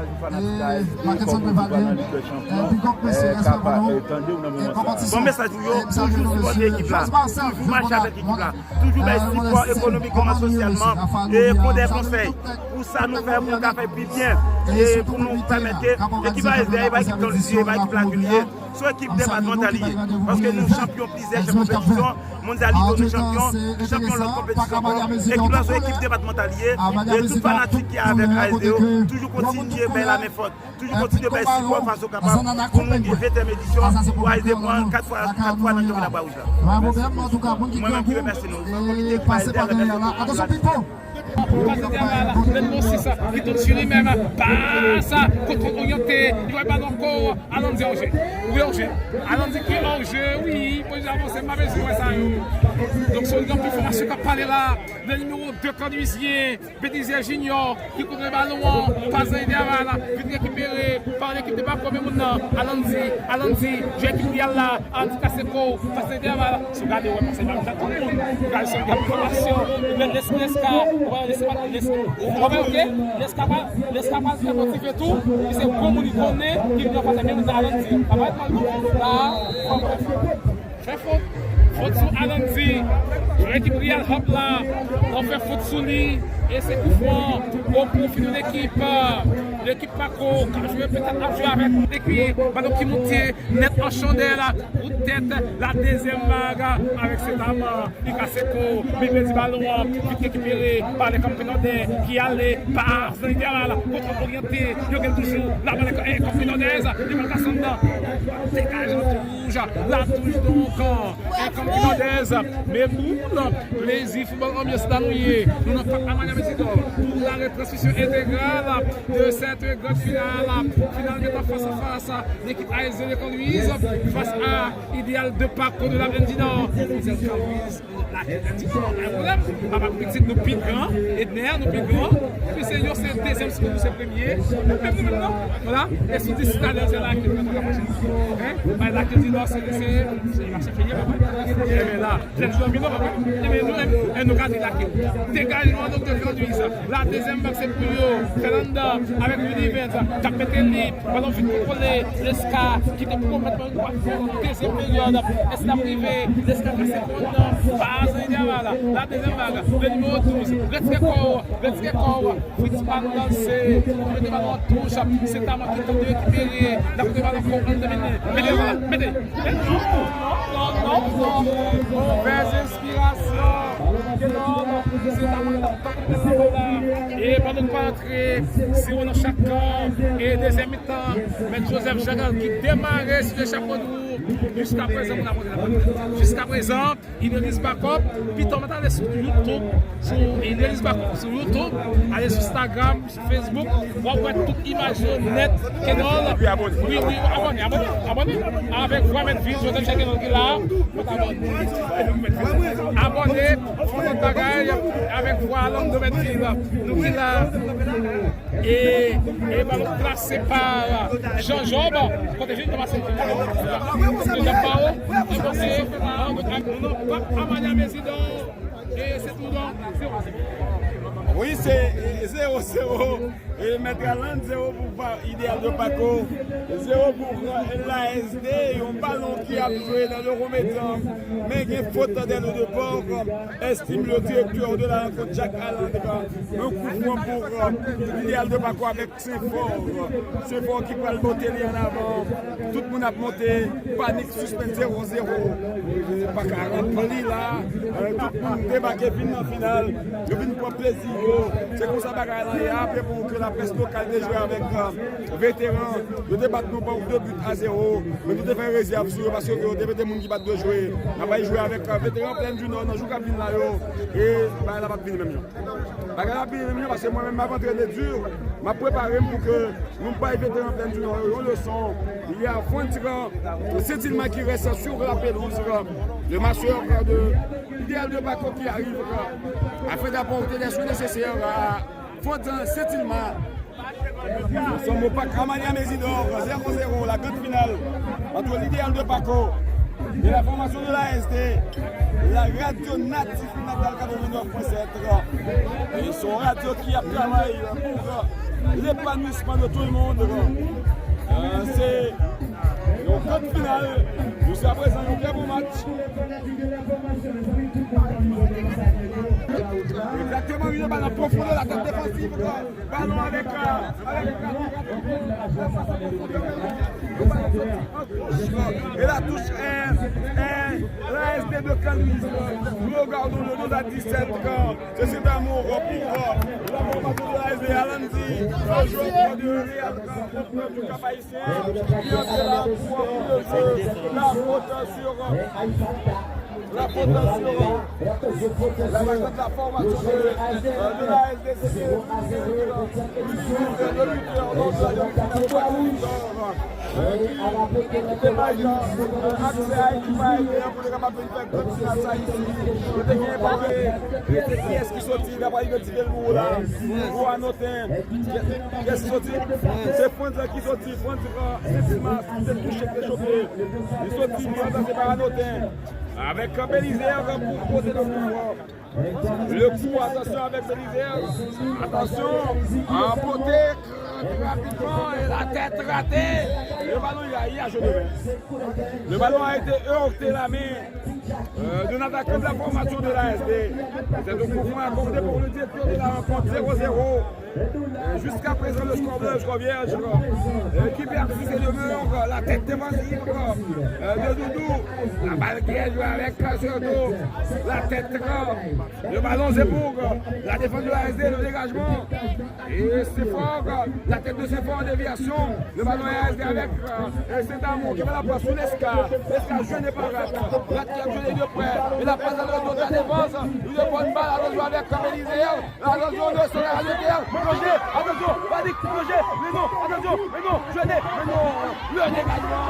Bon mesaj pou yo, toujou sipòte ekip la, toujou mache avèk ekip la, toujou bay sipò ekonomikman, sosyalman, e pou de konsèy, pou sa nou fè, pou nou ka fè pi byen, e pou nou pèmèt ke ekip A S D a, e pa ekip Lòt Lizye, e pa ekip Lagil li ye. Se yon ekip depatmantal li ye. Paske nou chanpyon plizyè chèf konpetisyon, Mondyalito nou chanpyon, chanpyon lòt konpetisyon ankò. Ekip la se yon ekip depatmantal li ye. E tout fanatik ki avèk A S D yo, toujou kontinye bay lanmen fòt. Toujou kontinye bay sipò fason kapab pou nou gen ventyèm edisyon, pou A S D pran kat fwa, kat fwa nan chanpyona Bwa Wouj la. Mwen menm ki remèsye nou. Fò nou kite ekip A S D a remèsye nou. Pase dèyè la, Lennonsis ki tonn sou li menm, pas, kontwòl oryante, li voye balon ankò, Alonzi an jeu. Wi, an jeu. Alonzi ki an jeu, wi, bon, jan avanse, m pa bezwen wè sa yo. Donk, se yon pèfòmasyon k ap pale la, le nimewo de Claude Huissier, Belizaire Junior, ki kontwole balon an, pas nan entèval, vin rekipere pa lekip de Paco, men moun nan, Alonzi, Alonzi, jwe ekip li a la, Alonzi kase kou, pas nan entèval, si w gade, w wè, pas nan entèval, tout moun, gade, se yon fòmasyon, men Leska, w wè, Leska, Leska, w wè, ok, Leska pa, Leska pa trè motive tou, li se gwo moun li konnen, ki vin anfas, men moun nan, Alonzi, pa parèt mal, non, la, fè fot. Fot sou Alonzi. Jwè ki Real Hop la. Nan fè fot sou li. E se koufran o pwofi de lekip. Lekip Paco k ap jwe petèt ap jwe avèk. Epi balon ki monte nèt an chandèl. Kout tèt la dezyèm vag avèk se dam. Li kase kou. Li pèdi balon an. Vit rekipere pa le Kanpe Nòdè ki ale pa Zanitera la. Kontwòl oryante. Yo gen toujou la ba le Kanpe Nòdè. Li pral kase anndan. Degaje an tou. Rouge, la touche donc, euh, Kanpe Nòdè, men boul, plezi, foutbòl, anbyans la nou ye. Nou nan Pak Amania Mezidor pou la retransmisyon entegrale de cette grande finale. Final mitan fas a fas, l'équipe A S D de Camp Louise face à Idéal de Paco de la Plaine du Nord. Idéal Camp Louise. Lakil di non, pa gen pwoblèm. Papa pitit nou pi gran, Edner nou pi gran. Epi se yo se dezyèm, si nou se premye. Menm nou menm non. Vwala. E si dis talè se lakil nou ka mache. Hein? Bay lakil di non, se, se, se mache fini, papa. Enben la, jèn jwè vin non, papa. Enben nou menm, e nou ka di lakil. Dégagement donc de Fernandez. La dezyèm vag se pou yo. Fernanda avèk Willy Evans. K ap mete li. Balon fin kontwole. Leska ki te pwomèt Dezyèm peryòd, èske l ap rive? Leska kase kòn nan, pa Zanitera la. La dezyèm vag, le nimewo douz, retire kò w, retire kò w. Fritz pa nou lanse, mete balon an touch, se Tama ki tante rekipere, l ap mete balon kò w, André Mene. Mete, mete, mete. Non, non, non, non, non. Movèz enspirasyon. Non, non, se Tama ki tante mete balon la. E balon pa antre, zewo nan chak kan. E dezyèm mitan, Mèt Joseph Jean Gal ki demare sou le chapeau de roue. Jiskaprezan, moun ap monte nan pòt la. Jiskaprezan, Idéaliste Backup, pito mèt ale sou YouTube, sou Idéaliste Backup, sou YouTube, ale sou Instagram, sou Facebook, w ap wè tout imaj yo nèt. Kenol, wi, wi, abòne, abòne, abòne. Avèk vwa Mèt Vil, Joseph Jean Kenol ki la, mèt abòne. Abòne, fè lòt bagay, avèk vwa Lando Mèt Vil, nou ki la. E, e balon plase pa Jean Job. Kote Jean Job pase? Jean Job pa ou? Pase. Amania Mezidor. E se tou donk. Wi, se zewo zewo. E Mèt Alan, zewo pou Idéal de Paco, zewo pou la S D, yon balon ki ap jwe nan le remettan, men gen fot dè le depò. Estime le directeur de la rencontre, Jack Alandra, yon kou fran pou Idéal de Paco avèk Senfò. Senfò ki pral pote li an avan. Tout moun ap monte, panik, sispann zewo zewo. Pa ka ranpli la. Tout moun debake vin nan final. Yo vin pran plezi yo. Se konsa bagay lan ye. Ape pou ke laprès lokal te jwe avèk Veteran. Yo te bat nou pa de but a zewo. Men nou te fè rezèv sou yo paske yo te mete moun ki pa t dwe jwe. N ap al jwe avèk Veteran Plèn di Nò nan jou k ap vin la yo. E bagay la p ap vini menm jan. Bagay la pi menm jan, paske mwen menm m ap antrene di, m ap prepare m pou ke nou bay Veteran Plèn di Nò yo yon leson. Li a Fondran Sentilma ki reste sur la pelouse. Le masseur de Idéal de Paco qui arrive afin d'apporter les soins nécessaires à Fondran Sentilma. Nous sommes au Parc Amalia Mésidor, zéro zéro, la grande finale entre l'Idéal de Paco et la formation de la S D, la radio native natale quatre-vingt-neuf point sept. Et son radio qui a travaillé pour l'épanouissement de tout le monde. Euh, c'est une grande finale. Jusqu'à présent, un très beau match. Exactement, une balle en profondeur, la tête défensive. Balon avèk, euh, avèk, e la touche, eh, eh, la S D de Canluise. Nous regardons le dos à dix-sept ans. C'est cet amour pour, euh, la formation de la S D Alandy, un joueur de Real, euh, du Cap Haïtien, qui entre là pour prendre le jeu, la faute sur, euh, la faute sur, euh, la, la, la formation de, euh, de la S D C, le lutteur, donc, la, euh, qui, qui te bay, euh, aksè a ekip a, euh, pou te kapab vin fè grann final sa isi. Yo te gen pwoblèm, e se kiyès ki soti, n ap al idantifye l pou ou la. Pou Anoten, kiyès ki soti? Se Frantz ki soti, Frantz, euh, Sentilma, ki te touche, ki te choke. Li soti, li ranplase pa Anoten. Avèk Belizaire pou pote nan kou. Le kou, atansyon avèk Belizaire. Atansyon, an pote, rapidman, e la tèt rate. Le ballon, il a, il a joué de main. Le ballon a été heurté la main, euh, d'un attaquant de la formation de la S D. C'est un coup franc accordé pour le directeur de la rencontre, zéro zéro. Euh, jusqu'à présent, le score blanc, le score vierge, euh, qui persiste et demeure, euh, la tête défensive, euh, de Doudou. La balle qui est jouée avec, euh, Serdo. La tête, euh, le ballon, c'est pour, euh, la défense de la S D, le dégagement. Et Senfò, euh, la tête de Senfò en déviation. Le ballon est resté avec, euh, Saint-Amour qui met la passe sur Lesca. Lesca jeune et parade. Rat qui a jeûné de près. Et la passe dans le dos de la défense. Une bonne balle à jouer avec Belizaire. Attention, le sol à l'intérieur. Plongé. Attention, Panik, plongé. Mais non, attention, mais non, je l'ai, mais non. Le dégagement.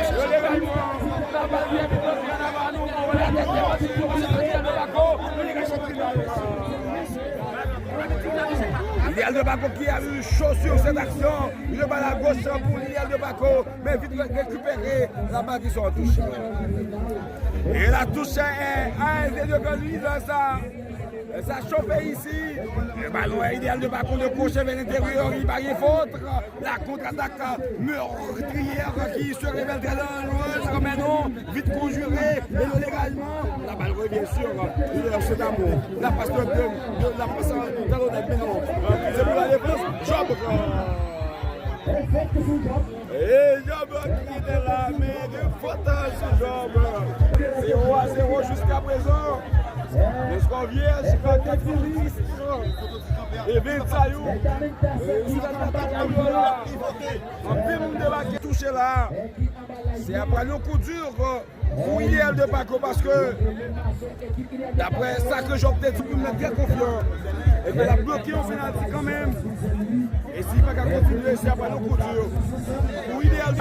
Le dégagement. La balle qui est plongée en avant nous. La tête est partie sur le dégagement. Le dégagement. Idéal de Paco qui a eu chaud sur cette action. Une balle à gauche pour l'Idéal de Paco, mais vite récupéré. La balle qui sort en touche. E la touche, eh, a ede de Granlis, sa, sa chofe isi. Le ballon est Idéal de Paco, le crochet vers l'intérieur, il va rien foutre. La contre-attaque meurtrière qui se révèle très dangereuse, mais non, vite conjurée, et le dégagement, la balle revient sur, euh, Saint-Amour. La passe de, de, de, la passe en talonnade, mais non, euh, c'est pour la défense, Job, euh, E Job ki te la, men gen fot sou Job. Zéro à zéro jusqu'à présent. Le score vierge, Patrick Félix et Vincayou. Sou la atak Abiola. Anpil moun debake touche la. Se apre yon kou di pou Idéal de Paco, paske daprè sa ke Job te di, pou l trè konfyan e ke l ap bloke yon penalti kanmenm. E si li pa ka kontinye, se apre yon kou di pou Idéal.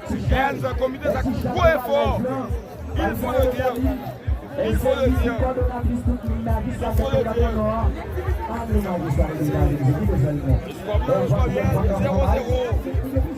Jèn komite sa gwo efò. Il faut le dire. Il faut le dire. Il faut le dire. Score blanc, score vert, zéro zéro.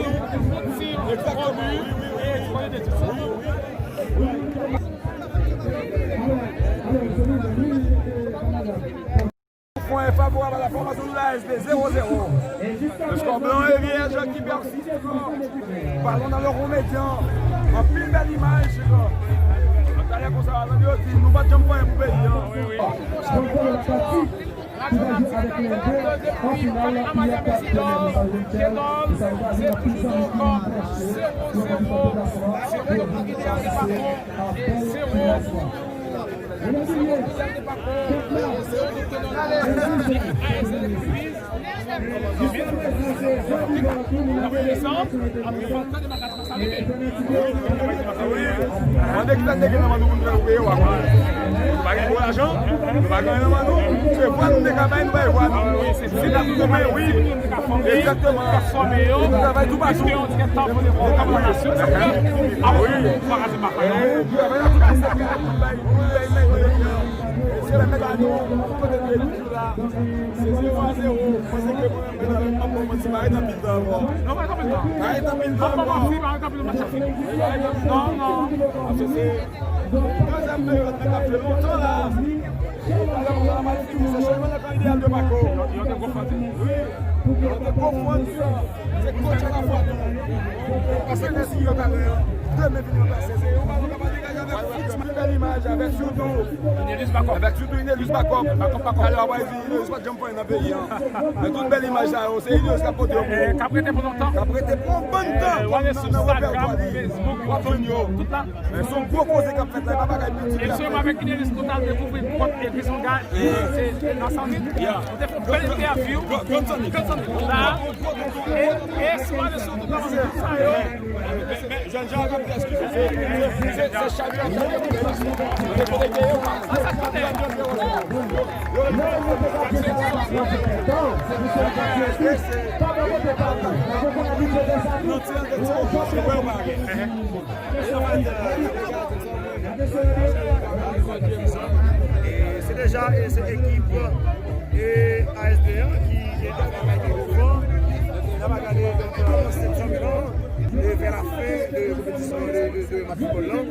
Wi, egzakteman, wi, wi, wi, wi. Wi, wi. Pwen favorab a la fòmasyon de la A S D, zewo zewo. Le score blanc et vert qui persiste. Ballon dans le rond médian. Anpil bèl imaj. Talè konsa, nou di, nou pa t janm fè anyen pou peyi an. Wi, wi. Ki va jwe avèk Lendè an final, P A K P N L. Zewo zewo. Zewo zewo. Zewo Lendè, zewo Pako. Mande ki sa n te gen nan men nou pou nou fè yo peye w a. Nou pa gen gwo lajan, nou pa gen anyen nan men nou. Se vwa nou te ka bay, nou bay vwa nou. Si n ap goumen, wi. Egzakteman. Nou travay toupatou. Wi. Travay la toupatou. Se pèmèt a nou, kote nou ye toujou la, se zewo a zewo. Mwen se ke mwen, mwen, mwen, mwen, mwen, mwen, pa ret anpil tan ankò. Non, pa ret anpil tan. Pa ret anpil tan ankò. Non, non. Paske se dezyèm peryòd, men k ap jwe lontan la. Talè konsa, la Matinik, se chanjman nan kan ideyal de Pako. Yo te konfonn. Wi. Yo te konfonn. Se kotch a la fwa tou. Pase konsiy yo talè a. Demen vini ranplase. Se yon balon k ap degaje avèk foot, bèl imaj avèk sitou, avèk sitou Inelus Backup. Talè w ap wè Inelus pa t janm fè anyen nan peyi an. Men tout bèl imaj sa yo, se Inelus k ap pote yo pou ou. K ap rete pou lontan. K ap rete pou yon bann tan. Nan repètwa li. W ap jwenn yo. Tout la. Men se yon gwo koze k ap fèt la, e pa bagay piti. E se avèk Inelus nou t al dekouvri kont Edwison Gay, e se nan Sanvit. Nou te fè yon bèl entèvyou. Grann Sanvit. Grann Sanvit. La, e, e si w ale sou tout sa yo. Men, men, jèn jan ap di, eskize, se, se, se, se Xavier ap fè dekouvri. Nou te konekte yo. Sa, sa k pase? E se deja, e se ekip, e, A S D an ki gentan travay pi devan. N ap gade, donk, nan septèm lan, e vè la fen de konpetisyon de, de, de match foutbòl lan.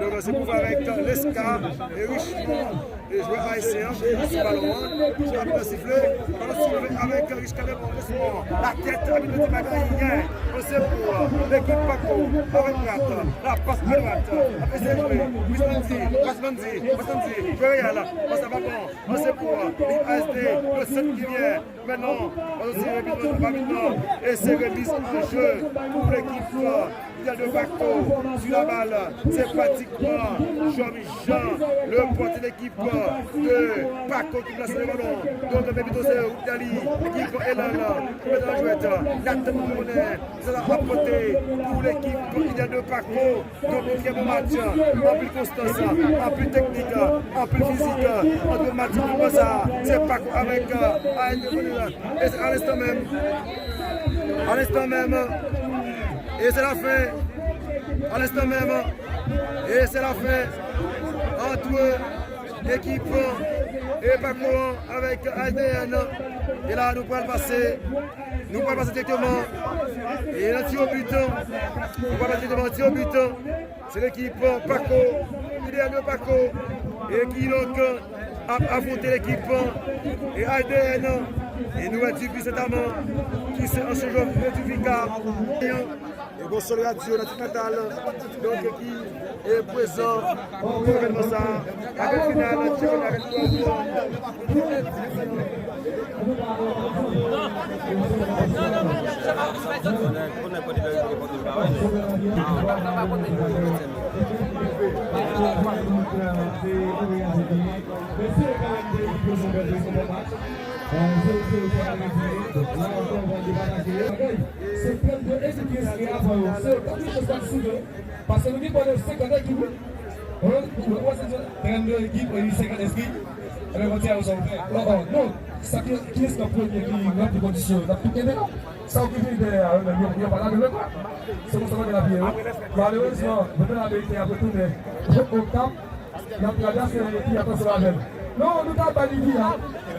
Donk, se pou avèk Leska e Richemond. E jwè ayisyen an ki sou balon an, sou abit lan sifle, balon soulve avèk Richemond, Richemond, la tèt, abit lan di pa gen anyen. Bon, se pou, euh, lekip Pako, avèk Prat, la pas a dwat, ap eseye jwe, Wismandy, Wismandy, Wismandy, jwè reyèl, bon, sa pa bon. Bon, se pou, euh, lekip A S D, le sept qui vient. Men non, Ballon tire, bit nan pa bit nan. E se remiz an je pou lekip, euh, Idéal de Pako. Sou la bal, se pratikman Jean-Michel, le pòtye lekip, euh, de Pako ki plase le balon. Donk, men pito se Wood Dali, ekip Elan, ki mete nan jwèt. Nathan Monet, sa ap pote pou lekip Idéal de Pako. Donk, yon trè bon match, anpil konstans, anpil teknik, anpil fizik. Antre match konsa, se Pako avèk, euh, A S D Bonheur. E se a lenstan menm, a lenstan menm, e se la fen, a lenstan menm, e se la fen antre ekip, e Pako an avèk A S D N. E la, nou pral pase, nou pral pase dirèkteman, e nan tiro bit, nou pral pase dirèkteman nan tiro bit. Se lekip Pako, Idéal de Pako, e ki donk ap afwonte lekip e A S D N, e nou wè Dupuis Sentaman, ki se ansyen jwè Fofofika. E Bonsol Radio nan Tèt Natal, donk ki e prezan pou evènman sa, avèk final, avèk Paske nou gen pwal senkant ekip, wi. Trannde ekip, e senkant enskri. Ebyen, konti a, nou sòm fè. Oh, oh, non. Sa ki, kiyès k ap premye ki ranpli kondisyon yo? N ap tou kenbe yo. Sa yo ki vini dèyè a, yo menm, yo, yo pa lage lòt la. Se konsa bagay la ye, wi. Malerezman, Vòlè Ameriken ap retounen o kap. Y ap travèse epi atansyon avè l. Non, nou ta bay li vi a.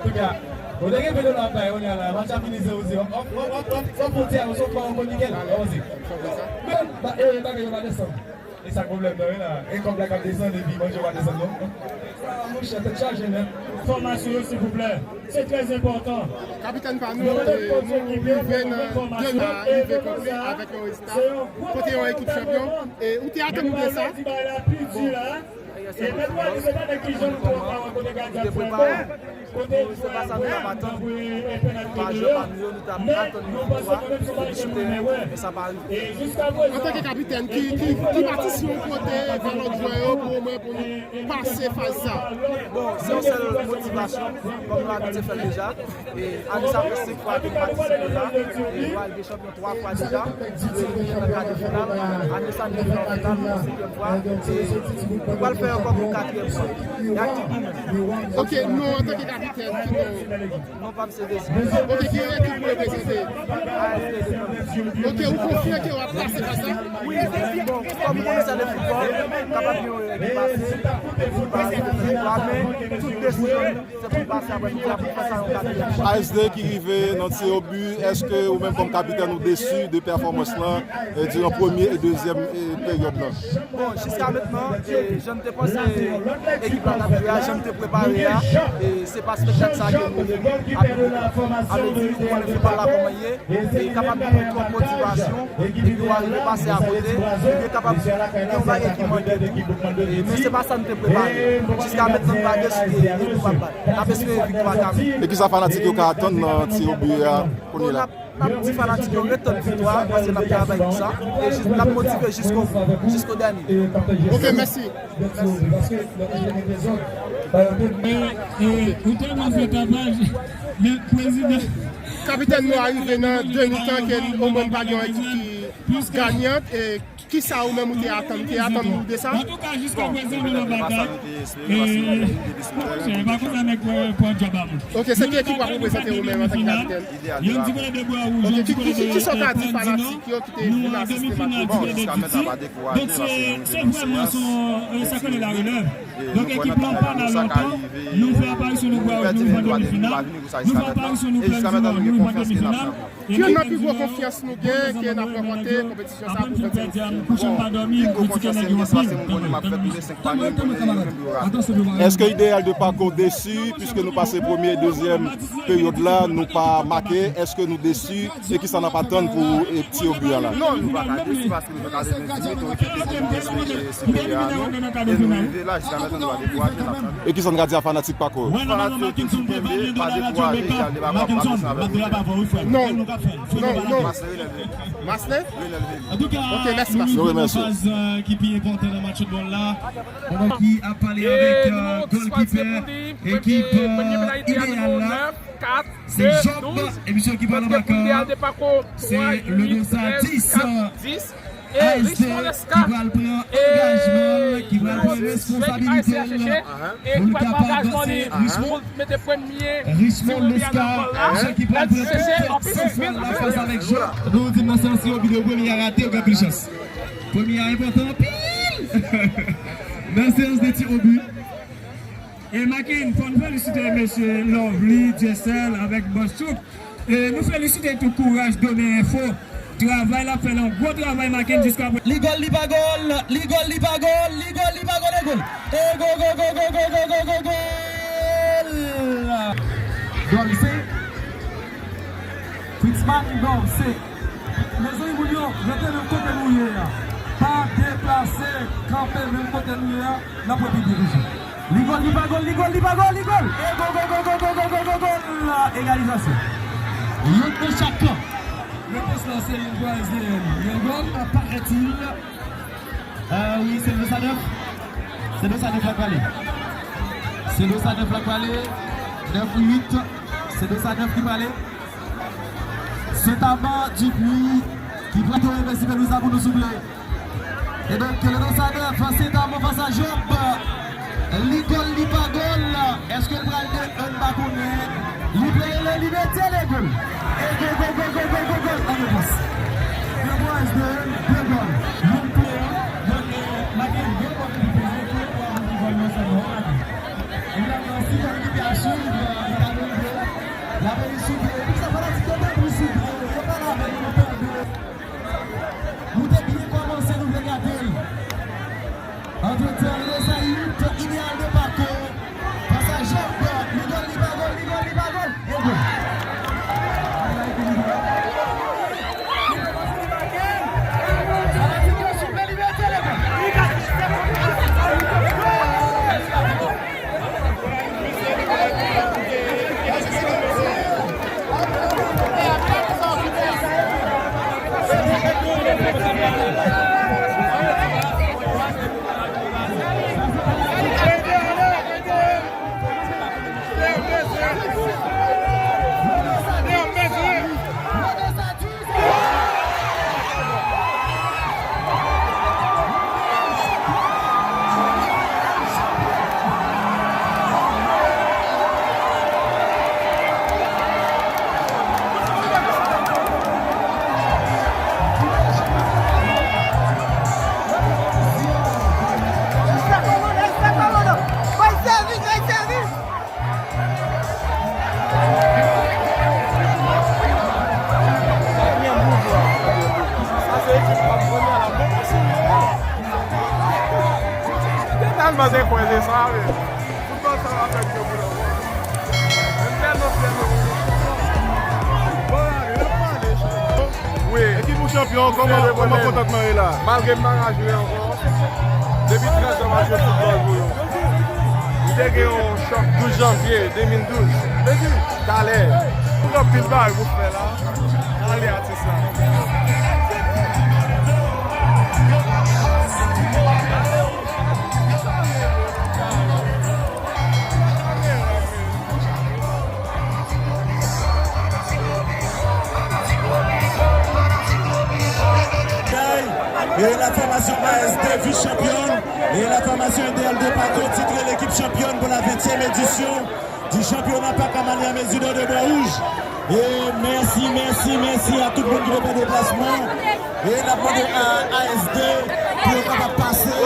Kounye a, ou te gen vede la bay, kounye a la, match la fini zewo zewo. Wòp, wòp, wòp, wòp, wòp, fwontyè a, nou sot pa yon konikèl. Avanse. Men, ba, e, bagay yo pa desann. E sa k pwoblèm nan, wi, la. E kòb la k ap desann, epi manje yo pa desann, non. Ah, monchè, tèt chaje nèt. Fòmasyon yo, silvouplè. Se trè enpòtan. Kapitèn pa nou, e, nou rive nan demi a, rive kanpe avèk yon rezilta. Kote yon ekip chanpyon. E ou te atann ou de sa? Bon. E mèt Wally, se pa nèg ki janm twò pa wè kote gadyen ap fè bon, kote jwè an pran, tankou e pènalti deyò. Men nou panse kanmenm se yon bagay ke nou renmen wè. E jiskaprezan, antanke kapitèn, ki, ki, ki batisyon ou pote vè lòt jwè yo pou omwen pou nou pase faz sa? Bon, se yon sèl motivasyon, kòm nou abitye fè l deja. E ane sa fè senk fwa ke nou patisipe la. E nou al gen chanpyon twa fwa deja. Nou rive nan ka de final. Ane sa, nou rive nan final pou senkyèm fwa. E nou pral fè ankò pou katriyèm fwa. E ak ki gou menm. Ok, non, antanke kapitèn, ki non? Non pa m se Désir. Ok, ki ekip ou reprezante? A F T de Kanpe. Ok, ou konfyan ke w ap pase faz sa? Wi, bon, kòm ou konnen sa de foutbòl, kapab gen erè ki pase, epi nou pa aksepte viktwa, men tout desizyon nou, se pou n pase apre mitan pou n fè sa yon katriyèm fwa. A S D ki rive nan ti o bi, èske ou menm kòm kapitèn ou desi de pèfòmans lan, e, diran premye e dezyèm, e, peryòd lan? Bon, jiska mentnan, e, jan n te panse ekip la t ap jwe a, jan n te prepare a, e, se pa spektak sa ke nou abiye. Alò, nou konnen foutbòl la kòman l ye, e kapab gen twòp motivasyon, epi w arive pase akote, oubyen kapab gen yon bagay ki manke nou, e, men se pa sa n te prepare. Jiska mentnan, nou pa desi de ekip n ap bat. N ap espere viktwa kanmenm. E kisa fanatik yo ka atann nan ti o bi a kounye la? N ap di fanatik yo ret tann viktwa, paske n ap travay pou sa, e jis, n ap motive jisko, jisko dènye. Ok, mèsi. Kapitèn nou a rive nan de mitan ke omwen pa gen yon ekip ki ganyant, e kisa ou menm ou te atann, ou te atann ou de sa? Antouka, jiska prezan, nou nan batay. E, monchè, pa konsa nèg pran djòb a moun. Ok, se ki ekip w ap reprezante ou menm antanke kapitèn? Yon ti kote de bwa wouj, yon ti kote de, e, tan di non. Nou an demi final, ti kote de Diti. Donk, se, se vrèman, se yon, e, sa k rele la relèv. Donk, ekip lan pa la lontan. Nou fè aparisyon nou bwa wouj, nou rive an demi final. Nou fè aparisyon nou klèb di non, nou rive an demi final. Ki youn nan pi gwo konfyans nou gen ke n ap ranpòte konpetisyon sa a pou vennsenk? Bon, pi gwo konfyans ke m gen, se paske m konnen m ap fè tou le senk pa nou, m konnen yo menm yo rate. Èske ideyal de Paco desi, piske nou pase premye e dezyèm peryòd la, nou pa make? Èske nou desi? E kisa n ap atann pou, e, ti o bi a la? Non, nou pa ka desi, paske nou fè katrevenndis minit, yon ekip ki pi siperye a nou, e nou rive la, jiska mentnan nou pa dekouraje, n ap tann. E kisa n ka di a fanatik Paco yo? Fanatik yo toujou kenbe, pa dekouraje, ideyal de Paco ap pase avèk nou. Non, non, non. Masley? Ok, mèsi, Masley. Nou remèsye w. Faz, euh, ki pi enpòtan nan match foutbòl la. Pandan ki ap pale avèk, euh, golkipè ekip, euh, ideyal la. Se Job, e misye ki pale anba kan. Se le donsa dis, euh, A S D ki pral pran angajman l, ki pral pran responsabilite l pou li kapab, se Richmond, Richmond Lescar, misye ki pral pran tout sans pral la fas avèk Job. Nou di m nan seyans ti o bi de premye a rate, ou gen plis chans. Premye a enpòtan anpil nan seyans de ti o bi. E Makin, fò n felisite mesye Lovely, Dieuseul avèk Bòs Chouk. E nou felisite tou Kouraj Donnen Enfo. Travay l ap fè la, yon gwo travay Makin jiska prezan. Li gòl, li pa gòl, li gòl, li pa gòl, li gòl, li pa gòl, e gòl. E gòl, gòl, gòl, gòl. Gòl se Fritzman, gòl se. Mezanmi, moun yo, rete menm kote nou ye a. Pa deplase, kanpe menm kote nou ye a. N ap wè pi byen toujou. Li gòl, li pa gòl, li gòl, li pa gòl, li gòl. E gòl, gòl, gòl. Egalizasyon. Youn nan chak kan. Repons lan se youn pou A S D N. Yon gòl, paraît-il. Ah wi, se de sa nèf. Se de sa nèf la k prale. Se de sa nèf la k prale. Nèf ou uit. Se de sa nèf ki prale. Sent Aman Dupuis ki pral tou envesti pelouz la pou nou souple. E donk, le de sa nèf, Sent Aman fas a Job. Li gòl, li pa gòl. Èske l pral de un pa konnen? Li pleye, li mete le gòl. E gòl, gòl, gòl. An repons. De gòl, de gòl. Youn pleye, youn make de gòl ki peze, ki pral gòl nan sa gòl. Epi apre, si yon ekip a swiv, li ka jwenn gòl. L ap vini sou pye. Epi sa fanatik yo tanpri sou pye. Yo pale avè nou, nou tande. Nou te byen kòmanse, nou vle gate l. Antretan, Lezayit, Ideyal de Pako, fas a Jòb, li gòl, li pa gòl, li gòl, li pa gòl, e gòl. Yo tèlman te kwè se sa, men foutbòl sa va fè m fè boul ankò. M tèlman fyè de nou. Bon, n ap pale, chanpyon. Wi. Ekip ou chanpyon, kòman, kòman kontantman ye la? Malgre m pa ka jwe ankò, depi trèz an m ap jwe foutbòl pou yo. M te gen yon chòk douz janvye de mil douz. Talè. Tout anpil bagay pou fè la. Ale atis la. Et la formation A S D vice-championne et la formation Idéal de Paco titrée l'équipe championne pour la vingtième édition du championnat Pac Amani à Mezidor de Bois Rouge. E mèsi, mèsi, mèsi a tout moun ki te fè deplasman. E n ap mande a A S D pou yo kapab pase.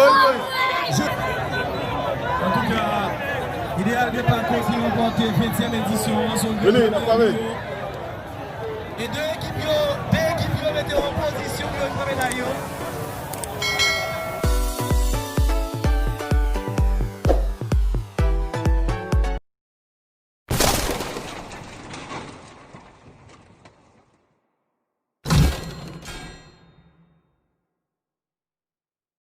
Antouka, Idéal de Paco ki ranpòte ventyèm edisyon an, se yon gwo medal pou yo. E de ekip yo, de ekip yo mete yo an pozisyon pou yo jwenn medal yo.